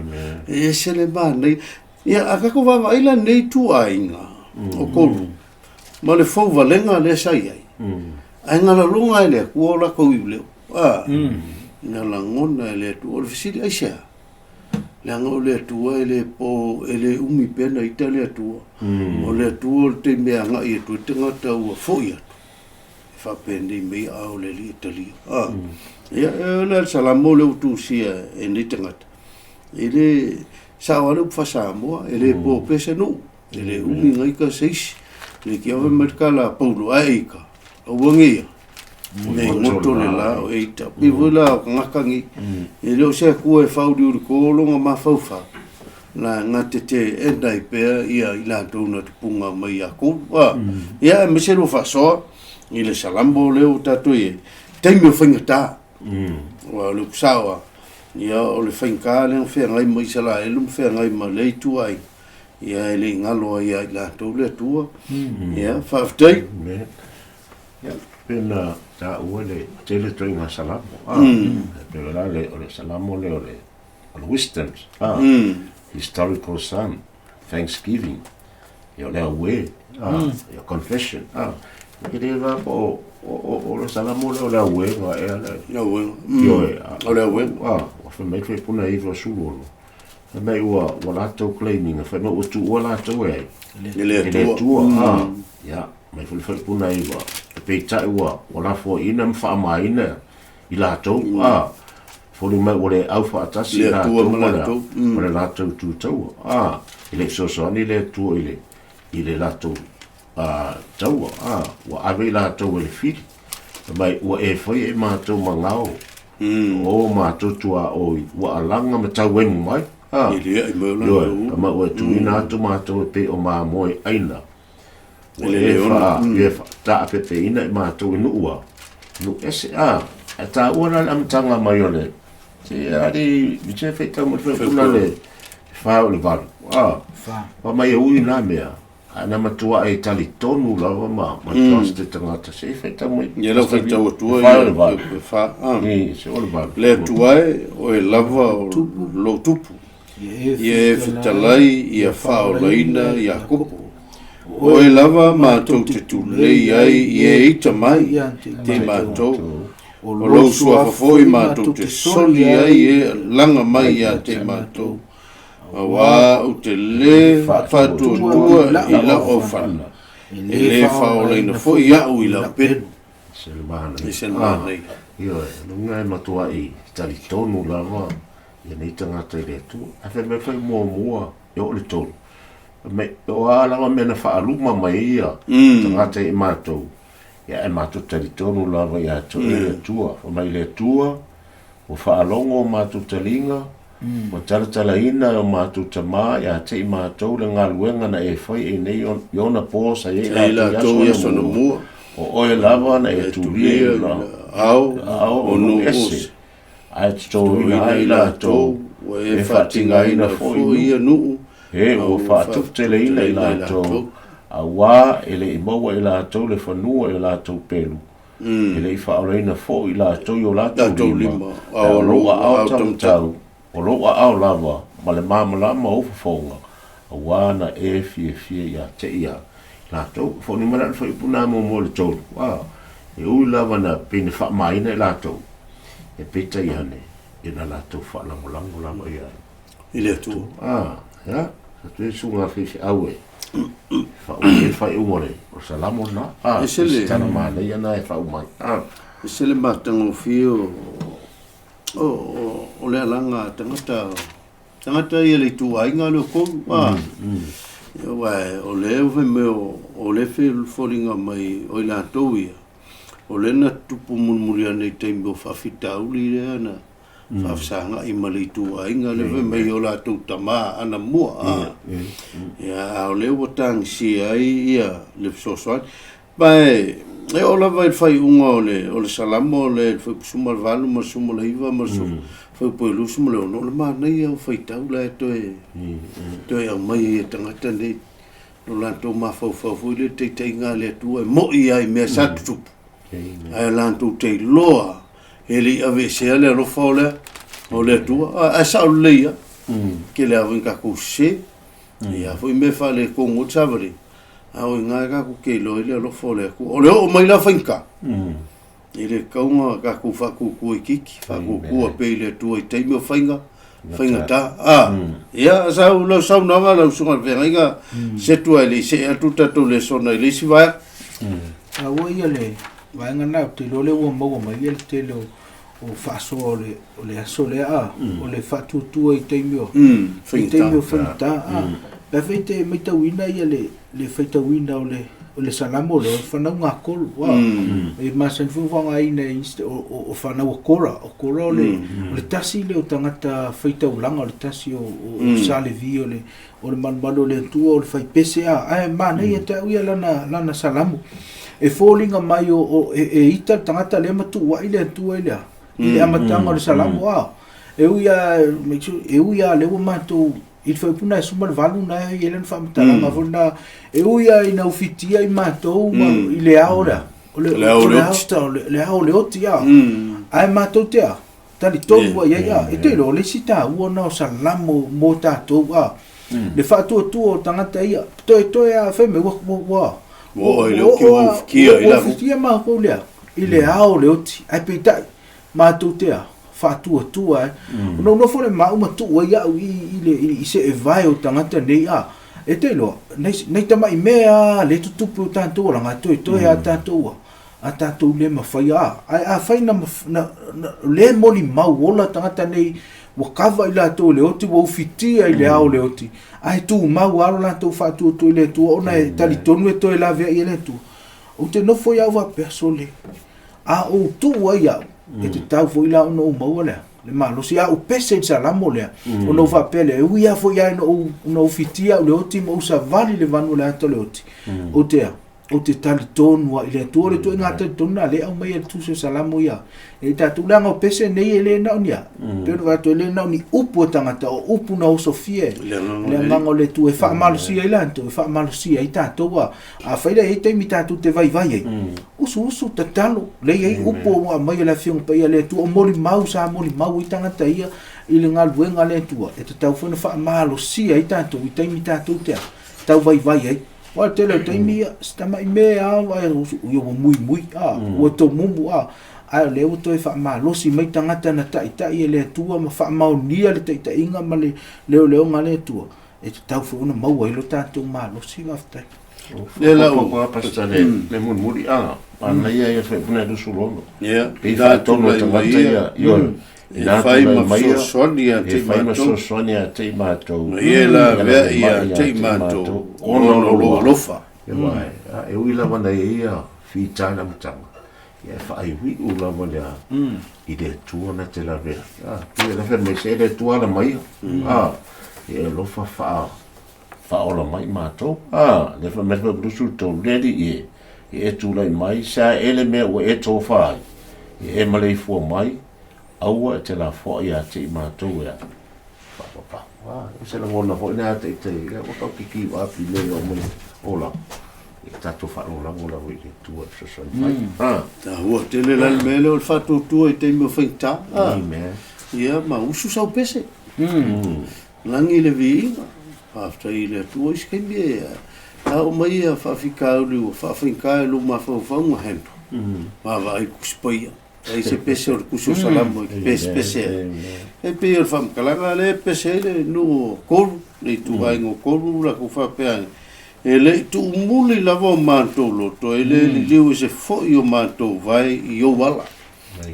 e ese le manaia. Ia, a tatou vaavaai la i lenei ituaiga o Koru, ma le fouvalega lea sa i ai, ae na lagona e le Atua o latou iuleo. A, na lagona e le Atua. O le fesili, aisea? Leaga o le Atua e le po, e le umi pea na ita le Atua. O le Atua o le taimi e agai atu ai le tagata ua foi atu. E faapenei mai a o le Alii e talia. A. Ia, e o le Salamo lea ua tusia e nei tagata. E le sao lava le upu faa-Samoa, e le po pea se nuu, e le umi na ita se isi. Le ki ave mai le tala a Paulo, ae ita, aua ne ia, ne i goto le la o e ita. Pei foi la o tagata nei, e le o se Atua e faauliuliko lona mafaufau, la na te teena ai pea ia i latou na tupuga mai ia Koru. A, ia aemaise lua faasoa i le Salamo lea ua tatou i ai, taimi o faigata. Aua o le upu sao lava, ia o le faigata lea na feagai ma Isaraelu ma feagai ma lea ituaiga, ia e le i galo ai ia i latou le Atua. Ia, faafetai. Ia, pei ona taua le tele o ituaiga Salamo. A, pei o le Salamo lea o le o le wisdoms, ah, historical psalm, thanksgiving, ia o le auē, ah, ia confession, ah, e le va po o, o, o le salamo lea o le auē nga ea le, Le auē. Ioe, ah, O le auē. Ah, ua fai mai le puna iva sulu ono. Fai mai ua, ua latou claiming, fai mai ua tuua latou e ai. E le E le Atua. Atua, ah, ia, mai foi le faipuna iva, e peitai ua, ua lafoaiina ma faamaina i latou, a, foli mai ua le au faatasi Le i Atua latou ma ma le, latou. ma le latou tu taua, a, e le i fesoasoani le Atua i le, i le latou a, taua, a, ua ave i latou e le fili, fai mai ua e faia i matou magao, o matou tuaoi, ua alaga ma tauemu mai, a, I le ai mai o ioe, latou. fai mai ua e tuuina atu matou e pei o mamoe aina, E ua le e leona. faa, e faataapepeina i matou i nuu a, nuu ese, a, e taua la le amataga mai o le, se ali, mi se faitau mai le faipuna le fa o le valu, a, Fa. fa mai e ui nā mea, ae na matua e talitonu lava ma, ma trust te tagata, se i faitau mai. Ia lau faitau atua Fa o le ia valu. e fa. A. I, se o le valu. Le Atua e, o e lava o lou tupu. Ia Ia e fetalai ia faaolaina Iakopo. O oe lava matou te tulei ai i e ita mai te matou. O lou suafa foi matou te soli ai e laga mai ia te matou. Auā ou te lē faatuatua i lau aufana, e lē faaolaina foi au i lau pelu. Se le manaia. E se le manaia. Ioe, luga e matuai talitonu lava ia nei tagata i le Atua. Ae fai mai foi muamua e oo i le tolu. Fai mai, o a lava mea na faaluma mai ai ia tagata i matou, ia e matou talitonu lava ia te oe le Atua. Fai mai le Atua, ua faalogo o matou taliga, ua talatalaina e o matou tamā ia te i matou le galuega na e fai i nei i ona po sa i ai Ai latou latou i i aso aso na na mua. mua. O oe lava na e E tulia tulia i i la la ao ao o o nuu nuu ese, ese. ae totoina Totoina ai ai latou, latou, ua e e faatigaina faatigaina foi foi nuu, ia nuu, e a ua ua faatuputeleina i faatuputeleina i latou, latou. auā e le i maua e latou le fanua i o latou pelu, e le i faaolaina foi i latou i o latou Latou lima, lima, ae a o o lou lou aao aao taumatau. taumatau, o lou aao lava, ma le malamalama o ou fofoga, auā na e fiafia ia te ia latou. Foni mai la le faipuna muamua i le tolu, a, e ui lava na pei na faamaina i latou, e peitai ane, e na latou faalagolago lava ia I le Atua. A, ia, sa toe susuga faifeau e faauma ai le faaiuga o le o le salamo lena. A, E se le se tala manaia na e faauma ai. A, E se le matagofie o o o le alaga a tagata. Tagata ia le ituaiga lea o Kolu, a. Aua o lea fai mai o le foliga mai o i latou ia, o lea na tutupu mulimuli ane i taimi o faafitauli lea na faafesagai ma le ituaiga lea fai mai o latou tama anamua, a. Ia, a o lea ua tagisia ai ia le fesoasoani. Ma e oo lava i le faaiuga o le, o le Salamo o le fuaiupu 18 ma le 19 ma le fuaiupu 26, o le manaia o faitau la e toe, toe aumai ai e tagata nei lo latou mafaufau foi lea i le taitaiga a le Atua e mo'i lava i mea sa tutupu, ae latou te iloa e le i aveesea le alofa o le, o le Atua. Ae sao lelei lava, tele lava foi ina tatou sese, Ia foi mea faaletonu ai le savali, a o i ina tatou te iloa ai le alofa o le Atua. O le oo mai la faigata, e le tatau ona tatou faatuatua itiiti, faatuatua pea i le Atua i taimi o faiga, faigata. A, ia, sau lau saunoaga lau Susuga i le Feagaiga, setu ae le i see atu le tatou lesona i le isi vaega. Taua ia le vaega lena, ou te iloa o lea ua maua mai le tele o o faasoa o le, o le aso lea, a, o le faatuatua i taimi o, i taimi o faigata, a. Pe afai e te matauina ia le, le faitauina o le, o le Salamo lea, o le fanauga a Koro, a. E masani foi ona faaaogaina e isi, o, o, o fanau a Kora, o Kora o le, o le tasi lea o tagata faitaulaga, o le tasi o, o, o Sa Levi o le, o le malumalu o le Atua, o le faipese, a, ae manaia te au ia lana, lana Salamo. E foliga mai o, o e, e ita le tagata lea ma tuuai le Atua i le a, i le amataga o le Salamo, a. E ui a, e ui a lea ua matou, i le fuaiupu lena e 18 na e i ai lana faamatalaga foi lena, e ui a ina ufitia i matou ma, i le ao lea, o le, Le ao o le oti. o le, le ao o le oti, a. Ae matou te a, Talitonu ua i ai, a, e te iloa, o le isi taua lena o Salamo mo tatou, a, le faatuatua o tagata ia, toetoe a, fai mai, ua, ua, ua, Ua oo i le oti, ua ufitia i ua ufitia matou lea, i le ao o le oti, ae peitai, matou te a, faatuatua ai. Ona ou nofo lea ma au ma tuu ai au i, i le, i seevae o tagata nei, a, e te iloa, nai, nai tamai mea lava lea e tutupu i o tatou alaga, toetoe lava tatou, a, a tatou le mafaia a. Ae afai na, na, na le molimau ola tagata nei, ua kava i latou i le oti, ua ufitia i le ao o le oti, ae tumau lava lo latou faatuatua i le Atua, ona e talitonu e toe laveai e le Atua. Ou te nofo ia au faapea, sole, a ou tuu ai au, e tatau foi la ona ou maua le a, le malosi. A ou pese i le Salamo lea, ona ou faapea lea, e ui lava foi lava ina ou, ina ufitia au i le oti ma ou savali i le vanu o le ata o le oti, ou te a, ou te talitonu ai i le Atua. O le ituaiga talitonu lena lea e aumai e le Tusi o Salamo ia e tatou, leaga o pese nei e le na o ni a, pei ona fai atu, e le na o ni upu a tagata, o upu na osofia e le Agaga o le Atua e faamalosia ai latou, e faamalosia ai tatou. A afai la e i ai taimi tatou te vaivai ai, usuusu, tatalo, lea e i ai upu ua aumai e le Afioga Paia a le Atua, o molimau sa molimau ai tagata ia i le galuega a le Atua, e tatau foi ona faamalosia ai tatou i taimi tatou te tau vaivai ai. Aua o le tele o taimi ia, si tamai mea lava e ia ua muimui, a, ua tomumu, a, ae o lea ua toe faamalosi mai tagata na taitai e le Atua ma faamaonia le taitaiga ma le leoleoga a le Atua, e tatau foi ona maua ai lo tatou malosi. Faafetai. Lea la ua Pastor le le mulimuli a manaia ia foi puna 26. Ia, Pei faatonu e tagata ia, ioe. E fai ma fesoasoani ia te i matou. E fai ma fesoasoani ia te i matou. Ma ia e lavea ia te i matou, ona o lou alofa. E ui lava na i ai ia fita i le amataga, ia e faaiuiu lava lea i le Atua na te lavea. Ia le fai mai se le Atua ala mai ia. Ia e alofa faa faaola mai matou. Le fai mai le 23, le Alii e, ia e tulai mai, se a ea le mea ua e tofa ai, ia e maleifua mai, aua e te lafoai ia te i matou e faapapau. O se lagona foi lena te i te, ia ua tau kiki ua api le o mai ola. Ia tatou faalagolago lava i le Atua e fesoasoani mai. Taua tele la le mea lea o le faatuatua i taimi o faigata. Amen. Ia ma usu sau pese. Lagi le viiga, faafetai i le Atua isi taimi e ao mai ia faafitauli ua faafaigata i lou mafaufauga handle. Vaavaai Tusi Paia. Ai se pese o le Tusi o Salamo e te pesepese ai. E pei o le faamatalaga lea e pese ai le nuu o Kolu, le ituaiga o Kolu latou faapea ane, e le i tuumuli lava o matou loto, e le liliu e se foi o matou vae i ou ala.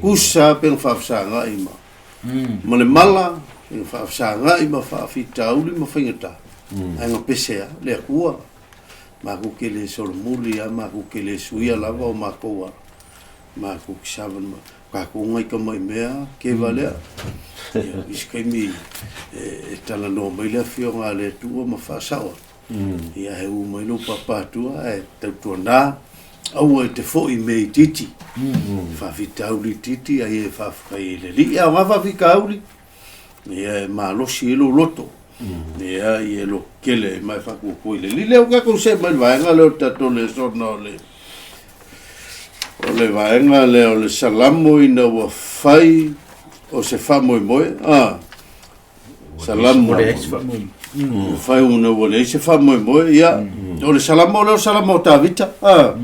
Tusa lava pe na faafesagai ma le mala, Ina faafesagai ma faafitauli ma faigata, ae gapese lava le Atua. Matou te le solomuli lava, matou te le suia lava o matou ala, matou te savali ma tatou nai tamai mea keva lea. Ia, isi taimi e talanoa mai le Afioga a le Atua ma faasao atu. Ia, ae u mai lou papa atua ae tautuana, aua e te foi i mea itiiti, faafitauli itiiti ae e faafetai i le Alii. A o na faafitauli, ia e malosi ai lou loto, ia e lototele ai ma e faatuatua i le Alii. Lea ua tatou see mai le vaega lea o le tatou lesona o le o le vaega lea o le Salamo ina ua fai o se faamoemoe, a Salamo Ua leai se faamoemoe. Ua fai ona ua leai se faamoemoe, ia, o le Salamo lea o le Salamo o Tavita, a,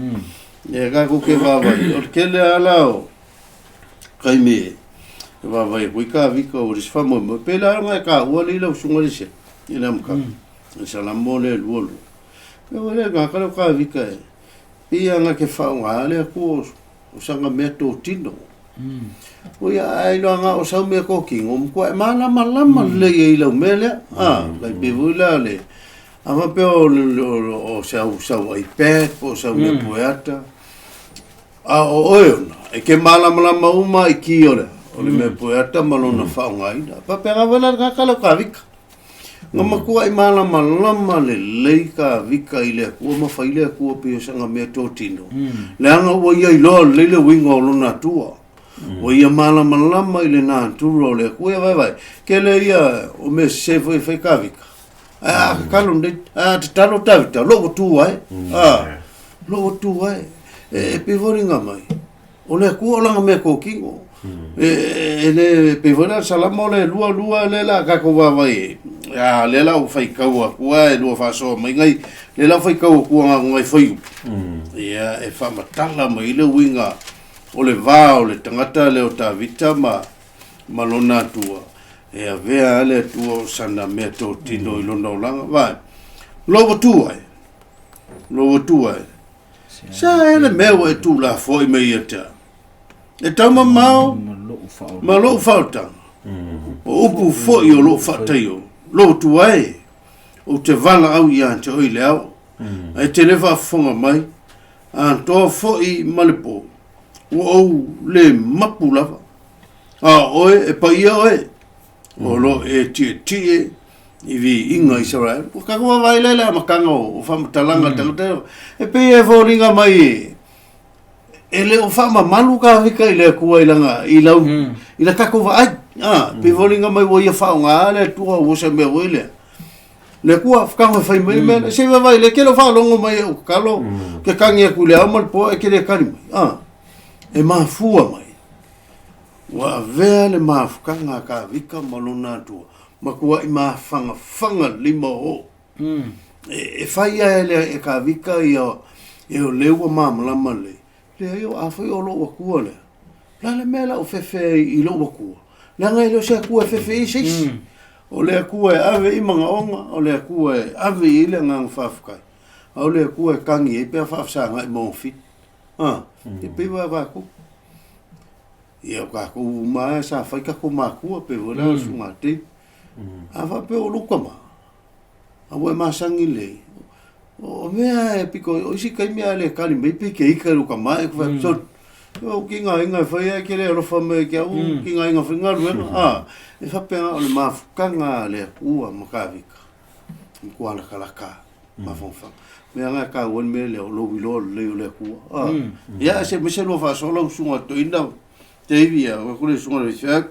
ia tatou te vaavaai, o le tele lava la o taimi e vaavaai atu ai Tavita ua leai se faamoemoe, pei la ona e taua alii lau susuga Lise i le amataga, le Salamo lea e 22. Ia ua le gata lea o Tavita e pei lava na te faaaoga le Atua o sana mea totino. Oi a ai loa na o sau mea totino, matua e malamalama lelei ai i lau mea lea. A, tai pei foi la le, a faapea o, o, o sau, sau iPad po o sau mea pueata, a o oe ona, e te malamalama uma i ki o le, o le mea pueata ma lona faaaogaina. Faapena foi la le tagata lea o Kavika. Na matuai malamalama lelei Kavika i le Atua ma fai le Atua pei o sana mea totino, leaga ua ia iloa lelei le uiga o lona Atua. Ua ia malamalama i le natura o le Atua. Ia vaevae, tele ia o mea sese foi e fai Kavika. Ae a tatalo nei, ae a tatalo Tavita, lou Atua e. A, lou Atua e. E pei foi foliga mai, o le Atua o lana mea totino. E le pei foi la le Salamo le 22 lea la tatou vaavaai ai. A lea la ua faitau atu a e lua faasoa mai nai, lea la ua faitau atu na o nai fuaiupu. Ia e faamatala mai le uiga o le va o le tagata lea o Tavita ma ma lona Atua, e avea lava le Atua o sana mea totino i lona olaga. Vaai, lou Atua e, lou Atua e, sa ea le mea ua e tuulafoai mai ia te au? E taumamao ma lou faaolataga, o upu foi o lou faataio, lou Atua e, ou te valaau ia te oe i le ao, ae te le faafofoga mai, atoa foi ma le po, ua ou le mapu lava. A o oe, e paia oe, o lo o e tietie i viiga Isaraelu. Ua tatou vaavaai lea i le amataga o faamatalaga a le tagata, e pei e foliga mai e, e le o faamamalu Kavika i le Atua i lana, i lau, i la tatou vaai. A, pei foliga mai ua ia faaaoga le Atua ua se mea foi lea. Le Atua, fakago e fai mai le mea lea. Se i vaavaai lea, ke le o faalogo mai e ou tatalo, ke kagi atu i le ao ma le po e ke le kali mai. A, e mafua mai. Ua avea le mafutaga a Kavika ma lona Atua, matuai mafanafana lima o oo. E, e fai lava e le e Kavika ia, e o lea ua malamalama lelei. Leai, o a foi o lou Atua lea. O le a le mea la o fefe ai i lou Atua? Leaga e le o se Atua e fefe i ai se isi. O le Atua e ave i manaoga, o le Atua e ave i ai le agaga faafetai, a o le Atua e tagi ai pe a faafesagai ma ona fili. A, e pei ua avatu. Ia o tatou uma lava sa fai tatou matua pei foi la o le susuga a Dave. A faapea o lou tama, a ua e masani lelei, o mea e pito, o isi taimi a le tali mai pei te ita i lou tama e te fai atu, sole, o tigaina e fai ae e te le alofa mai ia te au, tigaina faigaluega, a, e faapena o le mafutaga a le Atua ma Tavita, matua latalata lava. Mafaufau. Mea na e taua le mea lea o lou iloa lelei o le Atua. Ah. Ia, se aemaise lua faasoa lau susuga toeaina Davey, ia, o aku le susuga le faifeau.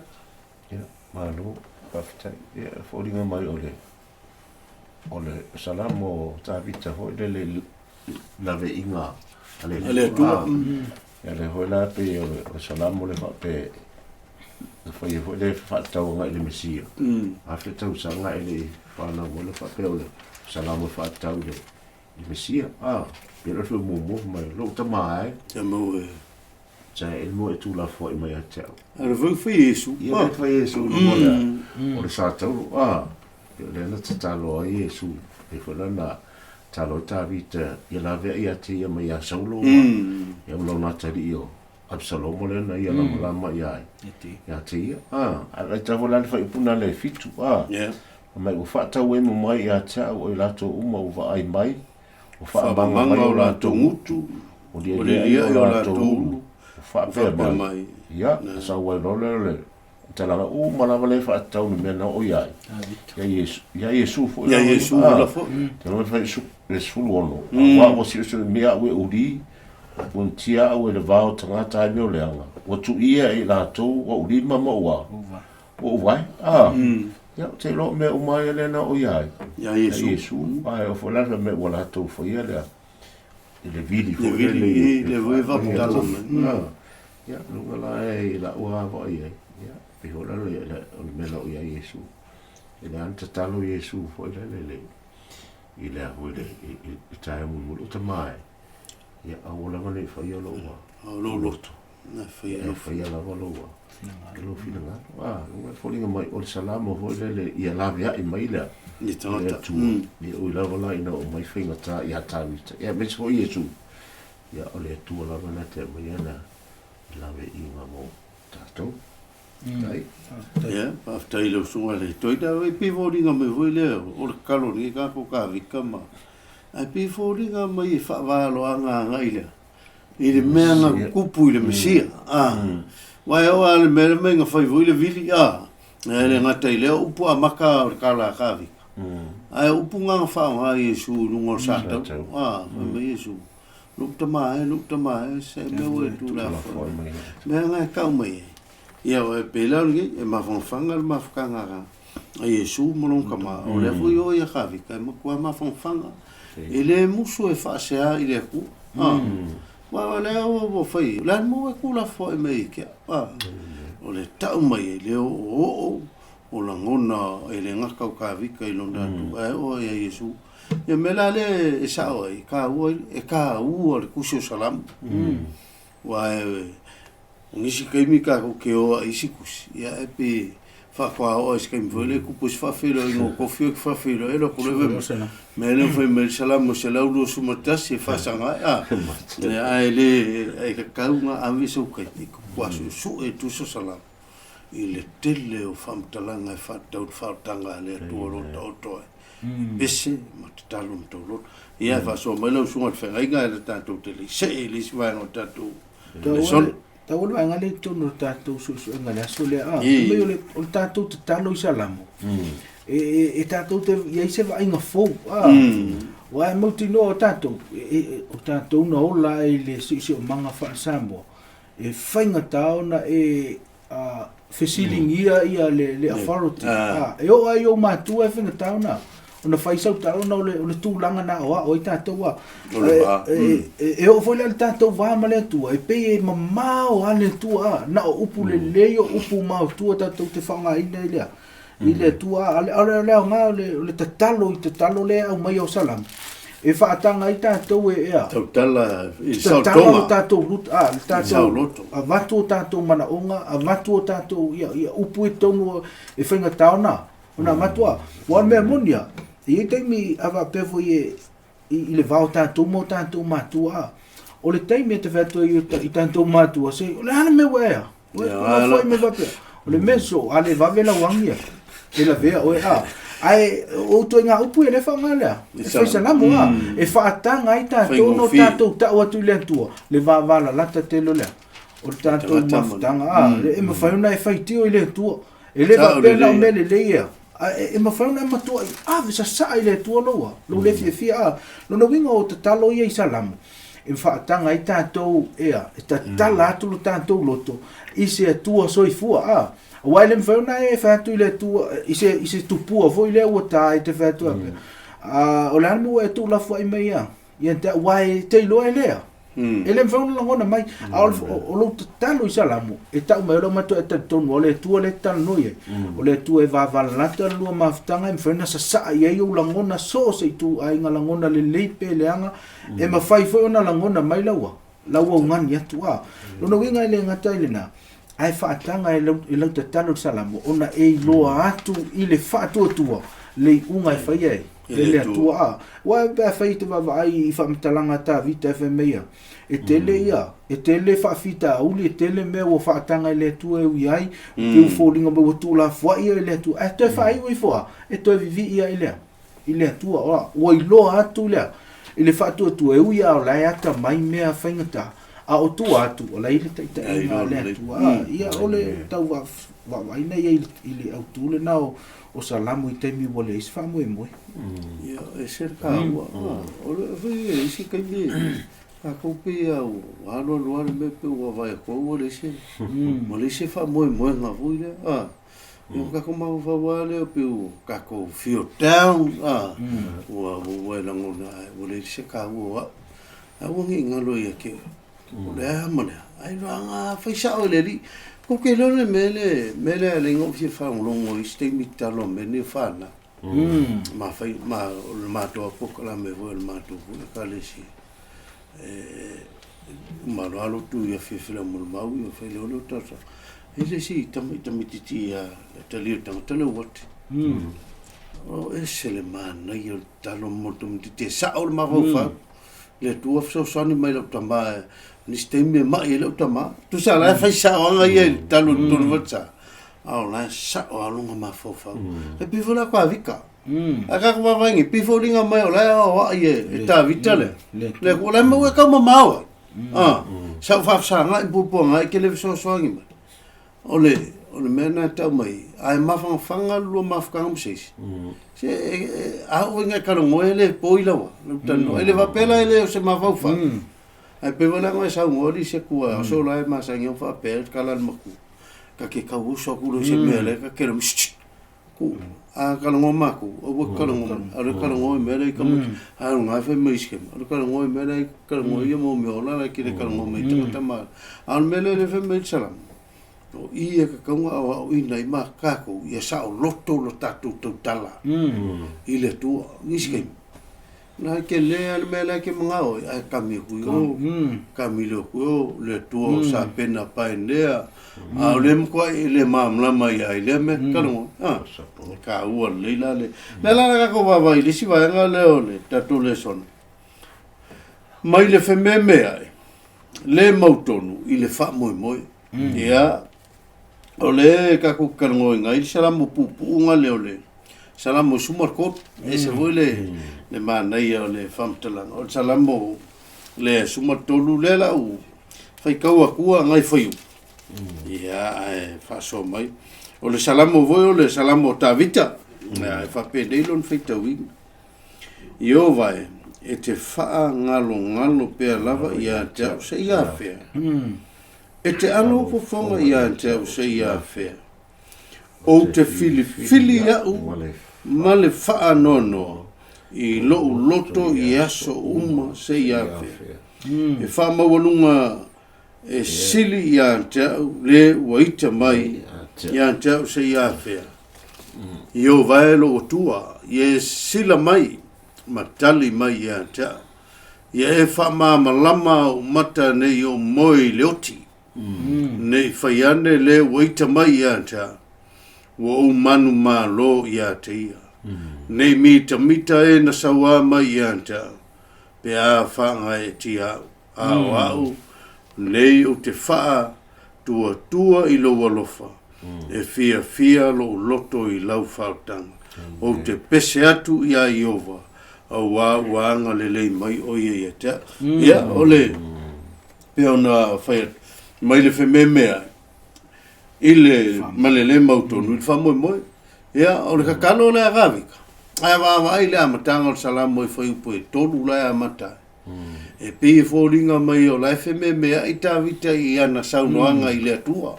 Ia, malo, faafetai. Ia, e foliga mai o le o le Salamo o Tavita foi lele i laveaiga a le A le Atua. Ia, lea foi la pei o le Salamo lea faapea na faia foi le faatatau agai i le Mesia. 1000 tausaga e le i fanau mai le faapea o le Salamo e faatatau i le Mesia. A, pei o le muamua fai mai, lou tama e. Ia mau e. Sa e mo e tuulafoai mai ia te au. A le foi fai Iesu. Ia le fai Iesu i luga o le, o le sa tauro. A, pei o lea na tatalo ai Iesu, pei foi la na tatalo ai Tavita ia laveai ia te ia mai ia Saulo ma ia ma lona atalii o. Absaloma lea na ia lamalama ia ai. Ia te ia. A, a laita foi la le faaiupu na le fitu. A, Yeah. mai ua faatauemu mai ia te au o i latou uma ua vaai mai, ua faamaga mai Faamamaga o o latou latou gutu, gutu, ua ua lialia lilia o i o latou latou ulu, ulu, ua ua faapea faapea mai. mai. Ia, na sau ai loa lea o le talaga uma lava lea e faatatau i le mea na oo i ai. Ia Iesu, ia Iesu foi Ia lava ia. Iesu A, la foi. te loa fai su, le 16, auā ua siosiomia au e uli, ua punitia au e le va o tagata ai mea o leaga, ua tuuia e i latou ua ulima ma ua, ua uvae. A, ia, ou te iloa o mea uma ia lea na oo ia ai. Ia Ia Iesu. Iesu, ae o foi la le mea ua latou faia lea, i le vili Le foi vili, lele i i le voi faaputala mai. A, ia, luga la e i lau lava i ai. Ia, pei foi la le, le, o le mea na oo ia Iesu. E le ana tatalo Iesu foi lele le, i le a foi le, i taeao mulimuli o tama e. Ia, aua lava ne i faia lou O lou loto. Na faia e lou faia lava lou lou finagalo. A, luga e foliga mai o le salamo foi lele ia laveai mai lea. Ni Le tagata. Atua. Ia ui lava la ina o mai faigata ia Tavita. Ia, aemaise foi Iesu. Ia, o le Atua lava na te aumaia na laveaiga mo tatou. Tai. Ia, faafetai i lau susuga i le Toeaina. E pei foliga mai foi lea o le tatalo a lenei tagata o Kavika ma ae pei foliga mai e faavaloaga agai lea i le mea na tutupu i le Mesia. A, aua e oo lava i le mea lea mai na fai foi le vili, a, e le gata i lea o upu amata o le tala a Kavika, ae o upu na na faaaoga e Iesu i luga o le Satau. A, fai mai Iesu, lou tama e, lou tama e, se mea ua e tuulafoai mai. Mea na e tau mai ai. Ia, e pei la o lenei, e mafanafana le mafutaga a Iesu ma lona tama, o lea foi o ia Kavika, e matua mafanafana. E le musu e faasea i le Atua. A, aua o lea ua fai, o le a le mea ua e tuulafoai mai ai ke au. A, o le tau mai ai lea o oo o lagona e le gata o Kavika i lona Atua, ae oo ia Iesu. Ia mea la lea e sao ai, e taua, e taua le tusi o Salamo. Aua e, o nisi taimi tatou te o ai i isi tusi, ia e pei faatoa oo ai i se taimi foi lea e tupu ai se faafeiloaiga o tofi oe e te faafeiloai ai lou atu lea fai mai. Mea lea fai mai le Salamo 121 e faasaga ai, a, ae le, e tatau ona ave sou taimi e matua suesue e tusi o Salamo i le tele o faamatalaga e faatatau i le faaolataga a le Atua o lo o taoto ai. Pese ma tatalo ma tauloto. Ia, e faasoa mai lau susuga i le feagaiga e le tatou te le i see i le isi vaega o le tatou lesona. Tau le vaega lea i totonu o le tatou suesuega i le aso lea, a, fai mai o le, o le tatou tatalo i Salamo, e tatou te i ai se vaaiga fou, a, aua e mautinoa o tatou, o tatou na ola ai i le siosiomaga faale-Samoa, e faigata ona e fesiligia ia le authority. E oo lava i ou matua e faigata ona fai sau tala ona o le tulaga na aoao ai tatou. E oo foi la i le tatou va ma le Atua, e pei e mamao lava le Atua, na o upu lelei o upu maotua tatou te faaaogaina i le i le Atua. A o le aoga o le tatalo i tatalo lea e aumai o Salamo, e faataga ai tatou e ea. Tautala i le Tatalo saotoga. o tatou luta, a, le tatou, Saoloto. avatu o tatou manaoga, avatu o tatou, ia, ia upu i totonu e faigata ona, ona avatu a. Aua o le mea moni a, e i ai taimi a faapea foi e, i le va o tatou ma o tatou matua a. O le taimi e te fai atu ai i tatou matua, se, o le a le mea ua e a? Ua e tuulafoai mai faapea. O le mea soo, a le vave lau agi e lavea oe a. Ae o ituaiga upu ia lea e faaaoga lea. E fai salamo a. E faataga ai tatou ona o tatou tau atu i le Atua, le vavalalata tele o lea. O le tatou mafutaga a, e mafai ona e faitio i le Atua. E le faapea na o mea lelei ia. Ae e mafai ona e matuai ave sasaa i le Atua lou lou le fiafia a. Lona uiga o tatalo ia i Salamo, e faataga ai tatou ea, e tatala atu lo tatou loto i se Atua soifua a. Aua e le mafai ona e fai atu i le Atua i se tupua foi lea ua ta e te fai atu faapea, a, o le a le mea ua e tuulafoai mai ia? Ia te au, aua e te iloa e lea. E le mafai ona lagona mai. A o lou tatalo i Salamo, e tau mai o lea matua e talitonu, o le Atua lea e talanoa i ai. O le Atua e vavalalata le lua mafutaga, e mafai ona sasaa i ai ou lagona so o se ituaiga lagona lelei pe leaga, e mafai foi ona lagona mai lau augani atu. A lona uiga e le gata i lena, ae faataga e lau tatalo i le Salamo, ona e iloa atu i le faatuatua le iuga e faia e. E le Atua a. Aua pe afai e te vaavaai i faamatalaga a Tavita e fai mai ia, e tele ia, e tele faafitauli, e tele mea ua faataga e le Atua e ui ai, pei ua foliga mai ua tuulafoai ia e le Atua, ae toe faaiu ifo lava, e toe vivii lava i le a? I le Atua. Ua, ua iloa atu le a? I le faatuatua, e ui lava o la e atamai mea faigata, a o tua atu, o la e i le taitaiga a le Atua. A, ia, o le tau vaavaai na ia i le autu lena o o Salamo i taimi ua leai se faamoemoe. Ia, e ese le taua. O le foi e isi taimi tatou pei a ua alualu lava le mea pei ua vaai atu ua leai se ua leai se faamoemoega foi lea. A, ia ua tatou mafaufau lava lea pei ua tatou feel down, a, ua ua e lagona ai ua leai se taua o au. Aua ne i galo ia te oe. O le a ma le a, ailoga fai sao e le Alii. Kou te iloa le mea le mea lea e ala ai ona ou fia faalogologo i isi taimi i tala o mea nei o fanau. Ma fai ma o le matou lava polokalame foi o le matou foi ekalesia e uma loa lou tu i afiafi lau molimau ia fai lea o le talosaga. E i ai le isi tamaitiiti ia talia o le tagata le uati. O ese le manaia o le talo mo le tamaitiiti e sao le mafaufau. Le Atua fesoasoani mai lau tama nisi taimi e mai ai lau tama. Tusa la e fai saoaga ia i le talo i totonu o sa. A o la e sao lava lona mafaufau. E pei foi la Tavita. A tatou vaavaai nei, pei foliga mai o la e aoai e Tavita le. Le Atua, o la e maua e taumamao ai. A, sa ou faafesagai ma puapuaga ai e te le fesoasoani mai. O le, o le mea lena e tau mai, a e mafanafana le lua mafutaga ma se isi, se a oo ina e talanoa e le poi laua, lau talanoa. E le faapea la e le o se mafaufau, ae pei foi la ona e saunoa alii se tua, so la e masani ona faapea le tala a le matua, ta te tau uso atu loa i se mea lea ta te Ku, a talanoa matou, aua e talanoa mai, a o le talanoa i mea la e tamaiti, a o lena e fai mai isi taimi, o le talanoa i mea la e talanoa ia mo mea ola la e te le talanoa mai i tagata ma, a o le mea lea lea e fai mai ai le Salamo, o i e tatau ona aoaoina ai ma tatou ia saoloto lo tatou tautala i le Atua. Nisi taimi, La e tele lava le mea la e te manao ai, ae kami aku i o, kami leo aku i o, le Atua o sapena paenea, a o lea matuai e le malamalama ia i lea mea talanoa. A, e taua lelei la le. Lea la le tatou vaavaai i le isi vaega lea o le tatou lesona. Mai le fememeai, le mautonu i le faamoemoe. Ia, o le tatou talanoaina ai le Salamo puupuuga lea o le Salamo 13. E ese foi le, le manaia o le faamatalaga. O le Salamo le 13 lea la u faitau atua ngai faiupu. Ia, ae faasoa mai. O le Salamo foi o le Salamo o Tavita. Ia, e faapenei lona faitauina. Ieova e, e te faagalogalo pea lava ia te au seia afea. E te alo fofoga ia te au seia afea. Ou te filifili au ma le faanoanoa i lou loto i aso uma seia afea. E faamaualuga e sili ia te au le ua ita mai ia te au seia afea. Ieova e lou Atua, ia e sila mai ma tali mai ia te au. Ia e faamalamalama ou mata nei ou moe i le oti. Nei fai ane le ua ita mai ia te au, ua ou manumalo ia te ia. Nei mitamita e na sauā mai ia te au, pe a whaangaetia au. A o au, nei ou te whaa tuatua i lou alofa, e fiafia lou loto i lau whaotanga. Ou te pese atu iā Ieova, auā ua agalelei mai ʻo ia ia te au. Ia, o le, pei ona fai atu, mai le fememeai i le ma le lē mautonu i le faamoemoe. Ia, o le tatalo lea a Kavika, ae vaavaai i le amataga o le Salamo e fuaiupu e tolu la e amata ai. E pei e foliga mai o la e fememeai Tavita i ana saunoaga i le Atua,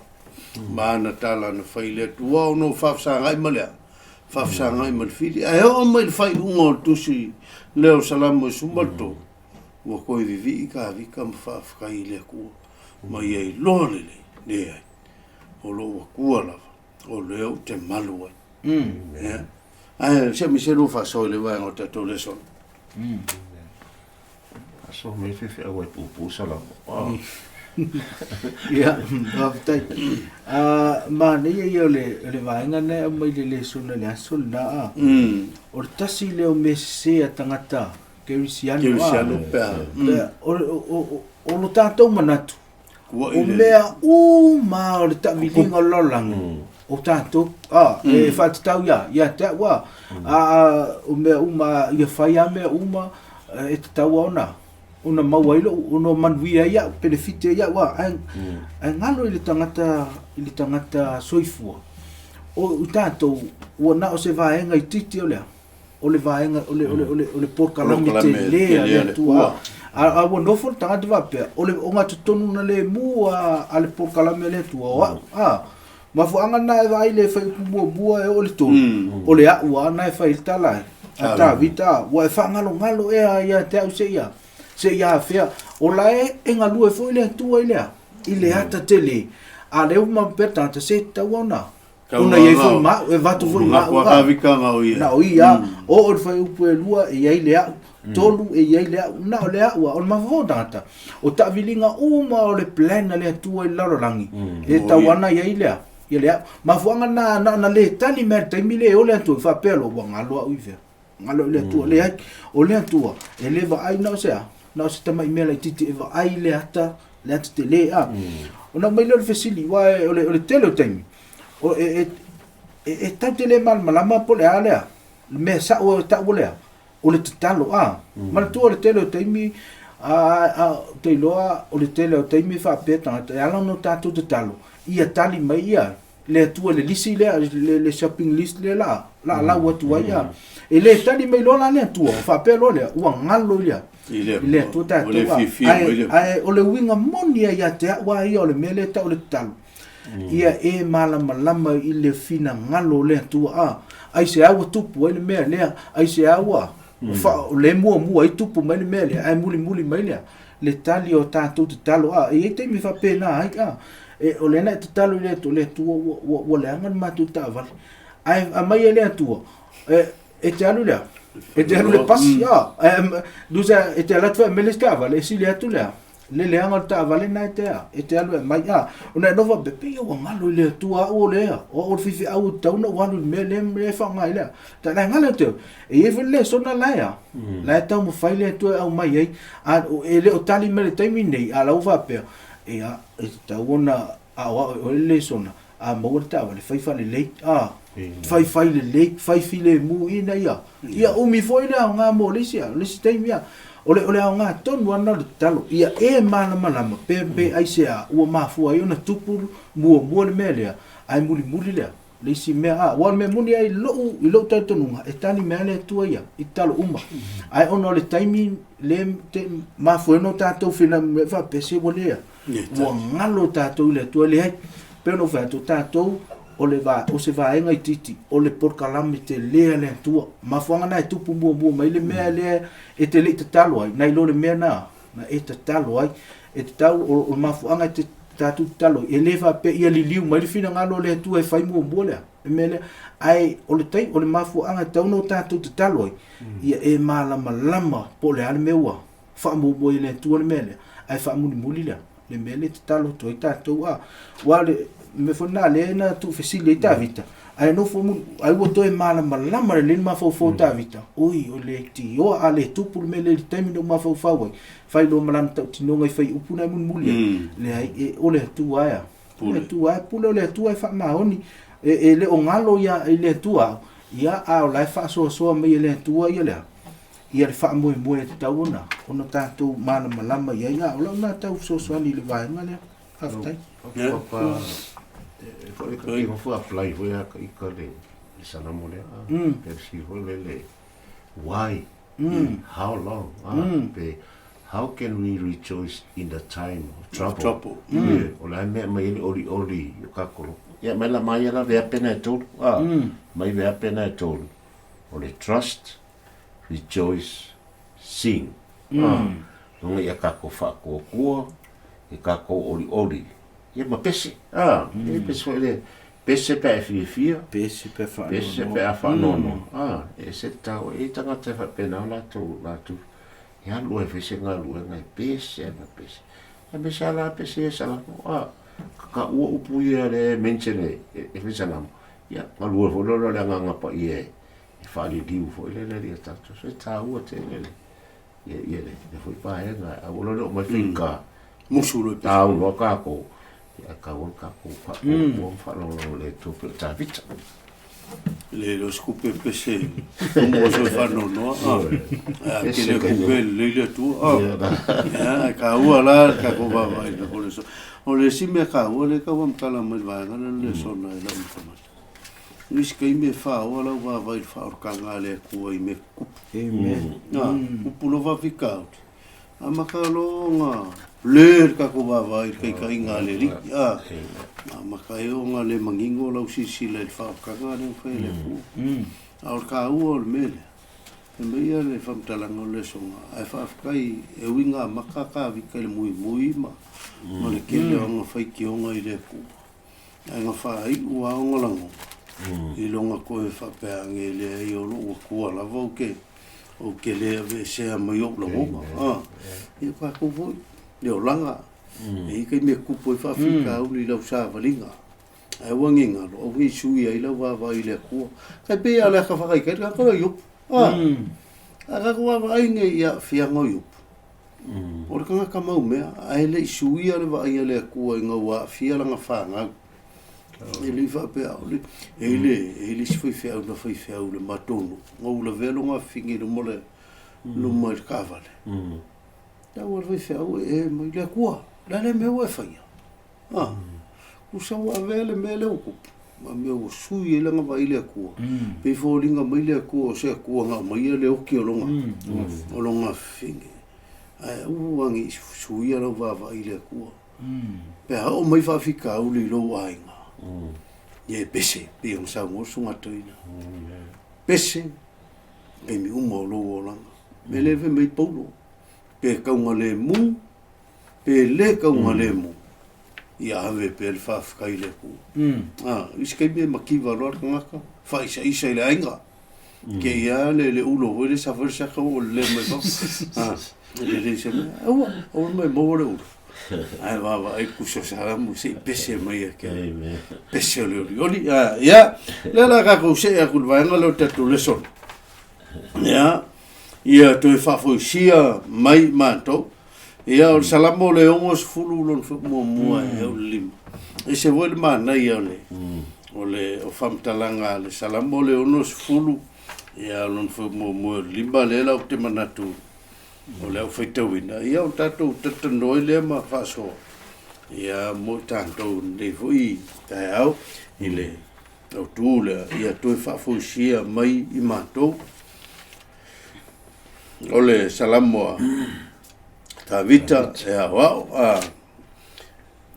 ma ana tala na fai i le Atua ona o faafesagai ma le a? Faafesagai ma le fili. Ae oo mai i le faaiuga o le tusi lea o Salamo e 13, ua toe vivii Tavita ma faafetai i le Atua, ma ia iloa lelei, leai, o lou Atua lava, o lea ou te malu ai. Ia. Ae se mi se lua faasoa i le vaega o tatou lesona. Aso me fefe au ai pupu salamo. Ah. Ia, faafetai. Manaia ia o le vaega lena e aumai i le lesona i le aso lena a. O le tasi lea o mea sese a tagata kerisiano a. Kerisiano pe a. O lo tatou manatu, o mea uma o le taaviliga o le lalolagi, o tatou, e faatatau ia te au a. O mea uma, ia fai lava mea uma, e tatau lava ona ona maua ai lou, ona manuia ai au, penefiti ai au, ae, ae galo i le tagata, i le tagata soifua, o i tatou, ua na o se vaega itiiti o le a? O le vaega, o le, o le, o le, o le polokalame tele a le Atua. A ua nofo le tagata faapea, o le ogatotonu na lemu a le polokalame a le Atua, o au, a. Mafuaaga lena e vaai le fuaiupu muamua e oo i le tolu, o le au lava lena e fai ai le tala a Tavita, ua e faagalogalo ea ia te au seia, seia afea. O la e galue foi le Atua i le a? I le ata tele. A lea ua mapu pea le tagata, se tatau ona ona i ai foi ma au, e avatu foi ma au. Na o ia, oo i le fuaiupu e lua e i ai le au, tolu e i ai le au, na o le au lava, o le mafaufau o tagata, o taaviliga uma o le plan a le Atua i le lalolagi, e tau ana i ai lea, ia le au. Mafuaaga lena na ona le tali mai lava i le taimi lea e o le Atua, faapea loa, ua galo au i fea? Galo i le Atua. Leai, o le Atua, e le vaai na o se a? Na o se tamai mea laitiiti e vaai le ata, le ata tele a. Ona aumai lea o le fesili, aua o le tele o taimi, o, e, e, e tatou te le malamalama po o le a lea, le mea sao e tau o le a? O le tatalo, a. Manatua le tele o taimi, a, a, ou te iloa o le tele o taimi e faapea tagata, e ala ona tatou tatalo, ia tali mai ia le Atua i le lisi lea, le shopping list lea la, la lau atu ai, a. E le tali mai loa la le Atua, faapea loa lea, ua galo i le a? I le Atua tatou, a. Ae, ae o le uiga moni lava ia te au lava ia o le mea lea e tau o le tatalo, Ia e malamalama i le finagalo o le Atua, a, aisea ua tupu ai le mea lea, aisea ua le muamua ai tupu mai le mea lea, ae mulimuli mai lea, le tali o tatou tatalo, a, e i ai taimi e faapena ai, a, e, o lea na e tatalo i le Atua, le Atua ua, ua, ua leaga le matou taavale, ae aumai e le Atua, e, e te alu lea, e te alu i le pasi, a, e, tusa, e te alu atu e aumai le isi taavale, e sili atu lea, Le leaga o le taavale lena e te a, e te alu e aumai, a, ona e nofo faapea, pei ua galo i le Atua au o lea, o au o le faifeau e tatau ona ou alu i le mea lea ma lea e faaaoga ai lea. Ta la e galo te, e i ai foi le lesona la e a, la e taumafai le Atua e aumai ai, a, e le o tali mai i le taimi lenei, a la ua faapea, ia, e tatau ona aoao e oe le lesona, a maua le taavale, fai faalelei, a, fai fai lelei, fai filemu ina ia, ia umi foi le aoga mo le isi, le isi taimi, a. O le, o le aoga tonu lava lena o le tatalo, ia e malamalama pe, pe aisea ua mafua ai ona tupu muamua le mea lea, ae mulimuli lea, le isi mea, a. Aua o le mea moni lava i lou, i lou talitonuga, e tali mai lava le Atua ia i tatalo uma. Ae ona o le taimi lea te mafua ai ona tatou fenaunai faapea, se ua le a, Ua galo tatou i le Atua, leai. Pei ona ou fai atu, o tatou o le va, o se vaega itiiti o le polokalame tele a le Atua. Mafuaaga na e tupu muamua mai le mea lea e te le i tatalo ai, nai lo le mea na, na e tatalo ai. E tatau, o, o le mafuaaga e te tatou tatalo ai, e le faapea ia liliu mai le finagalo o le Atua e fai muamua lea, le mea lea. Ae o le tai, o le mafuaaga e tatau ona tatou tatalo ai, ia e malamalama po o le a le mea ua faamuamua i le Atua le mea lea, ae faamulimuli lea, le mea lea e tatalo atu ai tatou. A, aua o le mea foi lena lea na tuufesili ai Tavita, ae nofo muli, ai ua toe malamalama lelei le mafaufau o Tavita, oi, o le tioa a le tupu le mea lea i le taimi na ou mafaufau ai, fai loa ma lana tautinoga i fuaiupu na e mulimuli ai, leai, e, o le Atua e a? O le Atua e pule, o le Atua e faamaoni, e, e le o galo ia i le Atua au, ia, a o la e faasoasoa mai e le Atua ia le a? Ia le faamoemoe e tatau ona ona tatou malamalama i ai. A o lau lena tau fesoasoani i le vaega lea. Faafetai. Papa, e foi ka te hofu apply foi a ka ika le le salamo lea. Pe si foi le le why, how long, pe how can we rejoice in the time of trouble. Trouble. Yeah, o la mea mai le oli oli o ka kolo. Ia mai la mai la vea pena e tolu. Ah, mai vea pena e tolu. O le trust, rejoice, sing. Longa ia kako whaakuakua, i kako oli oli. Ia ma pese. Ah, e pese foi le pese pe e fiafia. Pese pe whaanono. Pese pe a whaanono. Ah, e se tau, e tangata e whapena o lātou, lātou. E alu e whese ngā lue ngai pese, ma pese. Aemaise lava la pese ia Salamo, a, kakaua upu ia lea e mention e, e fai Salamo, ia, galue foi lea o le Agaga Paia e, e faaliliu foi lele ia tatou. So e taua tele le, ia, ia le, le foi vaega, aua loa le oo mai faigata, Musu loa i pese. tau loa tatou, ia ae taua le tatou faapuapua ma faalagolago i le Atua pei o Tavita. Le le o se kupe pese tumu o soe faanoanoa a ke le kupe lelei le Atua a ae taua la le tatou vaavaai i le o le o le isi mea taua lea e tau amtala mai le vaega lea o le lesona e lau matamata nisi taimi e faoa lau vaavaai i le faaolataga a le Atua i mea tutupu tupu loa faafitauli Amata loa ona le le tatou vaavaai i le taitaiga a le Alii, a. Amata ai ona le manino lau silasila i le faaolataga lea na fai e le Atua. A o le taua o le mea lea, fai mai ia le faamatalaga o le lesona, ae faafetai e ui ina amata Tavita i le muimui ma le tele o ana faitioga i le Atua, ae na faaiu lava ona lagona i lona toe faapea ane, e leai o lou Atua lava ou te Ou te le aveesea mai ou lagona. A, ia tatou foi, le olaga, e i ai taimi e tupu ai faafitauli i lau savaliga. Ae aua ne i galo, aua ne i sui ai lau vaavaai i le Atua. Tai pei lava o le ata faataitai le tagata lea o Iopu. A, a tatou vaavaai nei i aafiaga o Iopu, o le tagata mau mea, ae le i suia le vaai a le Atua ina ua aafia lana fanau. E le i faapea, e i ai le, e i ai le isi faifeau na faifeau i le matou nuu, na ou lavea lona afafine i luma o le, luma i le taavale. Tau a le faifeau e e mai, le Atua, o le a le mea ua e faia? A, tusa ua avea le mea lea ua tupu, ma mea ua sui ai lana vaai i le Atua. Pei e foliga mai le Atua o se Atua na aumaia le oti o lona, o lona afafine. Ae aua ne i suia lau vaavaai i le Atua. Pe a oo mai faafitauli i lou aiga, ia e pese, pei ona saunoa le Susuga Toeaina. Pese taimi uma o lou olaga. O le mea lea fai mai Paulo, pe taugalemu, pe le taugalemu, ia ave pea le faafetai i le Atua. A, isi taimi e mativa loa le tagata, faaisaisa i le aiga. Ke ia le le ulo foi le sa foi le saka ua lele mai fafo. A, e lelei se mea. Aua, aua mai maua le ulo. Ae vaavaai kuso salamu se i pese mai ia ke. Pese o le olioli. A, ia, lea la tatou see atu i le vaega lea o le tatou lesson. Ia, ia toe faafoisia mai matou. Ia, o le Salamo o le 60 lona muamua e oo i le lima. E ese foi le manaia o le, o le o faamatalaga a le Salamo o le 60, ia, lona foi muamua e oo i le lima, lea la ou te manatu o le a ou faitauina. Ia, o tatou talatalanoa ai lea ma faasoa, ia, mo i tatou i lenei foi taeao i le autu lea, ia toe faafoisia mai i matou. O le Salamo a Tavita e aoao a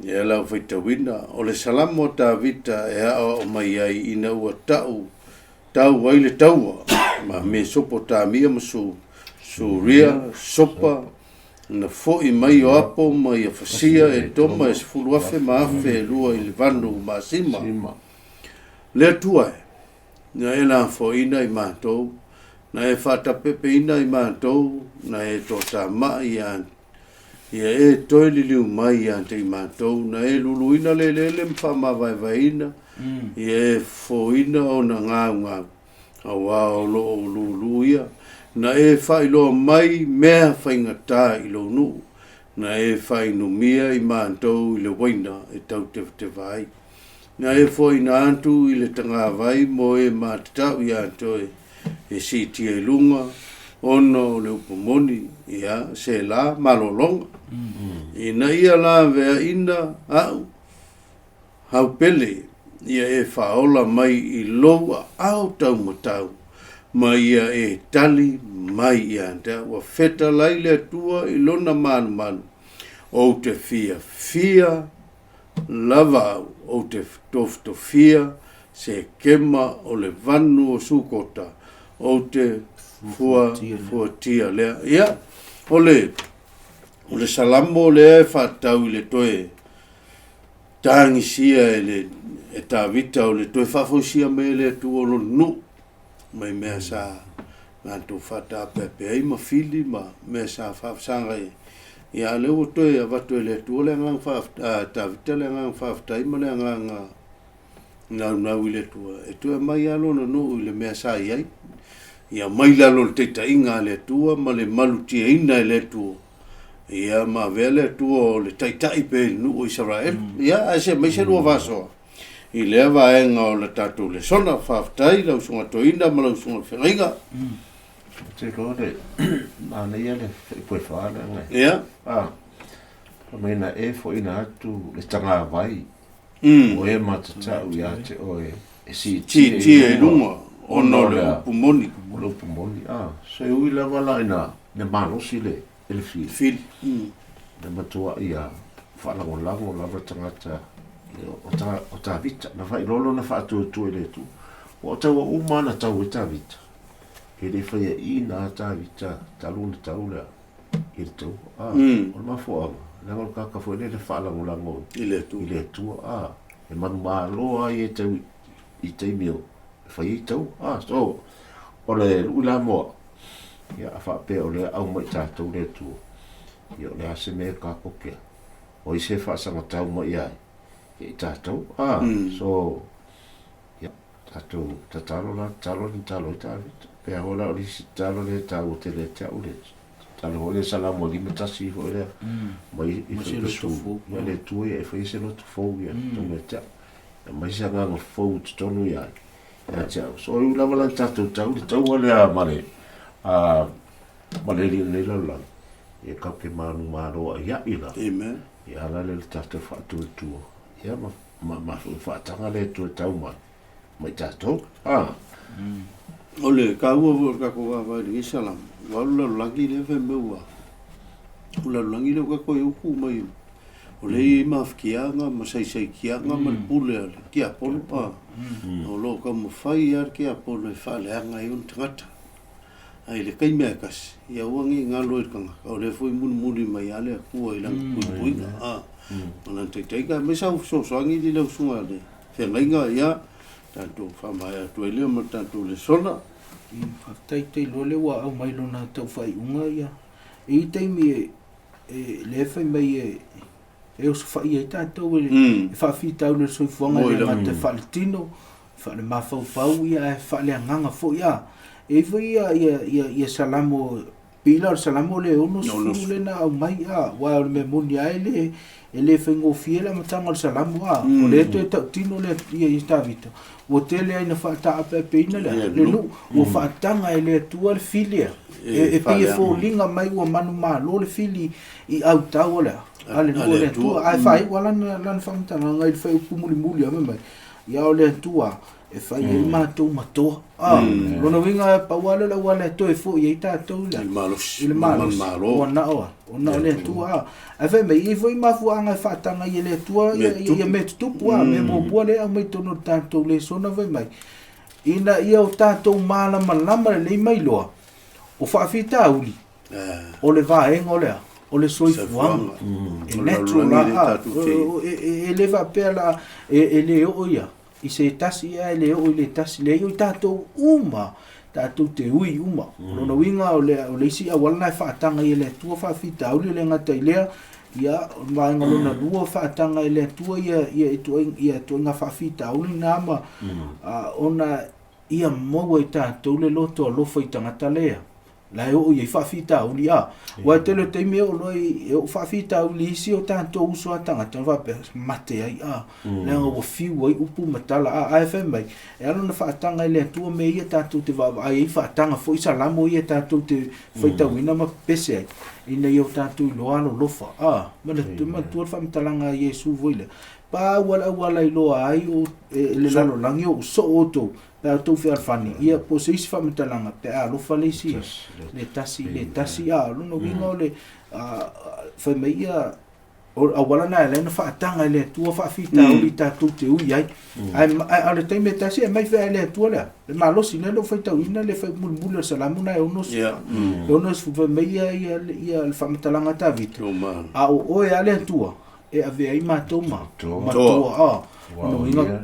ia lau faitauina. O le Salamo a Tavita e aoao mai ai ina ua tau tau ai le taua ma Mesopotamia ma Su, Suria, Sopa, na foi mai o Apo ma ia Fasia e Toma e 10,000 ma 1,200 i le vanu masima. Le Atua e, Na e lafoaina i matou, na e faatapepeina i matou, na e toatamai ia ia e toe liliu mai ia te i matou, na e luluina le eleele ma faamavaevaeina, ia e fofoina ona gaugau, auā o lo o lulu ia, na e faailoa mai mea faigata i lou nuu, na e faainumia i matou i le uaina e tautevateva ai. Na e foaina atu i le tagavai mo e matatau ia te oe e siitia i luga ona o le upu moni, ia, Sela, malologa. Ina ia laveaina a'u haupele, ia e faaola mai i lou aao taumatau, ma ia e tali mai ia te au. Ua fetalai le Atua i lona malumalu, ou te fiafia lava au, ou te tofitofia se kema o le vanu o Sukota, ou te fua, fuatia lea. Ia, o le, o le Salamo lea e faatatau i le toe tagisia e le e Tavita o le toe faafoisia mai e le Atua o lona nuu mai mea sa latou faataapeapea ai ma fili ma mea sa faafesagai ai. Ia, a o lea ua toe avatu e le Atua le agaga faafetai, a Tavita le agaga faafetai ma le agaga naunau i le Atua, e toe aumai lava lona nuu i le mea sa i ai. Ia aumai i lalo o le taitaiga a le Atua ma le malutiaina e le Atua, ia ma avea le Atua o le taitai pea i le nuu o Isaraelu. Ia, ae se aumai se lua faasoa i lea vaega o le tatou lesona. Faafetai lau Susuga Toeaina ma lau Susuga Feagaiga. Ou te iloa le manaia le faipoefa lea nai. Ia. Ah, fai mai na e foina atu le tagavai o e matatau ia te oe e siitia Siitia i luga ona o le upu moni. O le upu moni. Ah, so e ui lava la ina le malosi le le fili. Fili. Na matuai ia faalagolago lava tagata o Tavita. Na faailoa lona faatuatua i le Atua. Ua o taua uma lava na tau ai Tavita. E le faiaina a Tavita talu ona tau lea i le taua. A, o le mafuaaga, leaga o le tagata foi lele e faalagolago i le Atua. I le Atua. A, e manumalo lava ia i tau i taimi o e fai ai taua. A, so, o le lui la mo au, ia a faapea o lea e aumai tatou le Atua, ia o le a se mea e kakoke ai? O ai se faasagatau mai ia i tatou? A, so, Ia, tatou tatalo la, tatalo le tatalo ai Tavita. Pea foi la o le isi tatalo lea e taua tele ia te au le tatalo foi lea Salamo 51 foi lea. Mai i Mai se loto fou. Ia le Atua ia e faia se loto fou ia totonu ia te au. Ia mai se agaga fou i totonu ia ia te au. So e ui lava la i tatou tau, le taua lea ma le a ma le alii o lenei lalolagi, ia tatou te manumalo aiai la. Amen. Ia ala lea le tatou faatuatua. Ia ma Ma ma faataga le Atua e tau mai ma i tatou. A. O le taua foi o le tatou vaavaai i lenei Salamo, aua o le lalolagi lea fai mai ua, o le lalolagi lea ua tatou i ai ua tu mai, o lea e i ai mafatiaga ma saisaitiaga ma le pule a le tiapono, a, o lo o taumafai lava le tiapono e faaleaga ai ona tagata. Ae i le taimi lava e tasi, ia aua ne i galo ai le tagata, o lea foi e mulimuli mai lava le Atua i lana puipuiga, a, ma lana taitaiga. Aemaise au fesoasoani i lau susuga i le feagaiga, ia, tatou faamaea atu ai lea ma le tatou lesona. Faafetai te iloa lea ua aumai lona taufaaiuga ia. E i ai taimi e, e, lea e fai mai e, e osofai ai tatou e, e faafitauli o le soifuaga e le gata e faaletino, faalemafaufau ia ae faaleagaga foi a. E i ai foi ia ia ia ia Salamo pei la o le Salamo le 60 lea na aumai a, aua o le mea moni lava e le e le faigofie le amataga o le Salamo a. O lea toe tautino le ia ia Tavita, ua tele ai ina faataapeapeina le le nuu, ua faataga e le Atua le fili a. E pei e foliga mai ua manumalo le fili i autau o le a, a le nuu o le Atua. Ae faaiu lava lana lana faamatalaga i le fuaiupu mulimuli lava fai mai, Ia o le Atua e fai ai matou matoa. A, lona uiga e pau lava lea o le auala e toe foi ai tatou i le malosi, i le malosi, ua na o, ua na o le Atua. A, ae fai mai, e i ai foi mafuaaga e faataga ai e le Atua ia, ia mea tutupu, a, mea muamua lea e aumai i totonu o le tatou lesona fai mai, ina ia o tatou malamalama lelei ma iloa, o faafitauli, o le vaega o le a? O le soifuaga. E natural la, e le faapea la, e le oo ia i se tasi ae le oo i le tasi. Leai, o i tatou uma, tatou te ui uma. O lona uiga o le, o le isi auala lena e faataga ai e le Atua faafitauli, e le gata i lea, ia, o le vaega lona lua, faataga e le Atua ia, ia, ia ituaiga faafitauli na ma, ona ia maua e tatou le loto alofa i tagata lea. La e oo i ai faafitauli a. Aua e tele o taimi e oo loa i, e oo faafitauli isi o tatou uso a tagata ona faapea, mate ai a. Leaga ua fiu ai upu ma tala a. Ae fai mai, e ala ona faataga e le Atua mea ia tatou te vaavaai ai, faataga foi Salamo ia tatou te faitauina ma pepese ai, ina ia o tatou iloa alolofa a. Manatua le faamatalaga a Iesu foi lea, pau lava le auala e iloa ai o, e le lalolagi o soo outou, Pe a outou fealofani, ia, po o se isi faamatalaga, pe a alofa le isi, le tasi i le tasi, a, o lona uiga o le, fai mai ia, o le auala lena e ala ai ona faataga e le Atua faafitauli tatou te ui ai. Ae, a o le taimi e tasi e aumai fea e le Atua le a? Le malosi lea na ou faitauina le mulimuli o le Salamo lena e 60, fai mai ia, ia, ia le faamatalaga a Tavita, a o oe lava le Atua, e avea ai matou ma matoa a lona uiga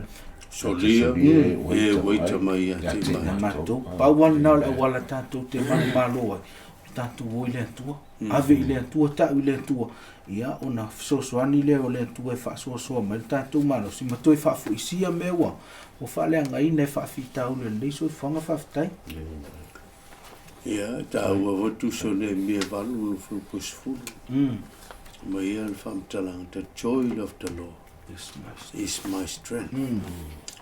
solia e ua ita mai ia te matou. Pau lava lena o le auala tatou te manumalo ai. tatou o i le Atua, ave i le Atua, ta'u i le Atua, ia ona fesoasoani lea o le Atua e faasoasoa mai le tatou malosi ma toe faafoisia mea ua faaleagaina e faafitauli o lenei soifuaga. Faafetai. Ia, e taua foi tusi o Neemia 8 lona fuaiupu 10. Ma ia le faamatalaga, The joy of the Lord is my strength.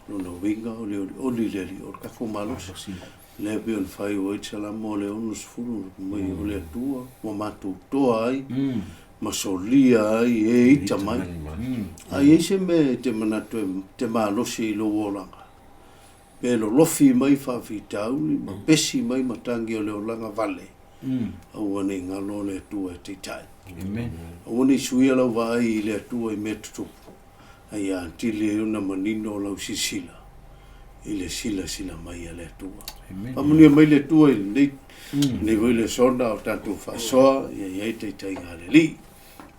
Lona uiga o le olioli i le Alii, o le tatou malosi. Lea e pei ona faaiu ai le Salamo o le 60, mai o le Atua ua matou toa ai ma solia ai e ita mai. A i ai se mea e te manatu e te malosi i lou olaga, pe lolofi mai faafitauli ma pesi mai matagi o le olaga vale, aua ne i galo le Atua e taitai. Aua ne i suia lau vaai i le Atua i mea tutupu, a ia atili ai ona manino lau silasila i le silasila mai a le Atua. Faamanuia mai le Atua i lenei, lenei foi lesona o tatou faasoa, ia i ai taitaiga a le Alii.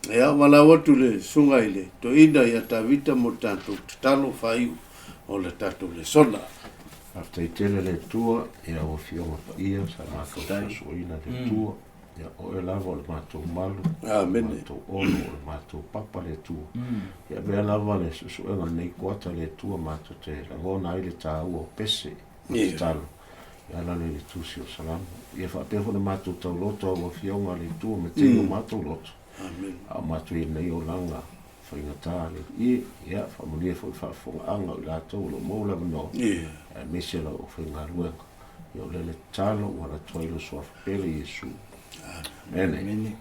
Ia, valaau atu le susuga i le toeaina ia Tavita mo le tatou tatalo faaiu o le tatou lesona. Faafetai tele le Atua i lau Afioga Paia sa matou faasoaina le Atua. Ia, o oe lava o le matou malu, o le matou ono, o le matou papa le Atua. Ia avea lava le suesuega o lenei kuata le Atua matou te lagona ai le taua o pese ma tatalo e ala lea i le Tusi o Salamo. Ia faapea foi le matou tauloto a ua Afioga le Atua ma tele o matou loto. A o matou i lenei olaga faigata le Alii, ia faamanuia foi le faafofogaaga o i latou o lo o maua le avanoa, aemaise lau aufaigaluega. Ia o lea le tatalo ua alu atu ai lou Suafa Pele Iesu. Amene. Amene.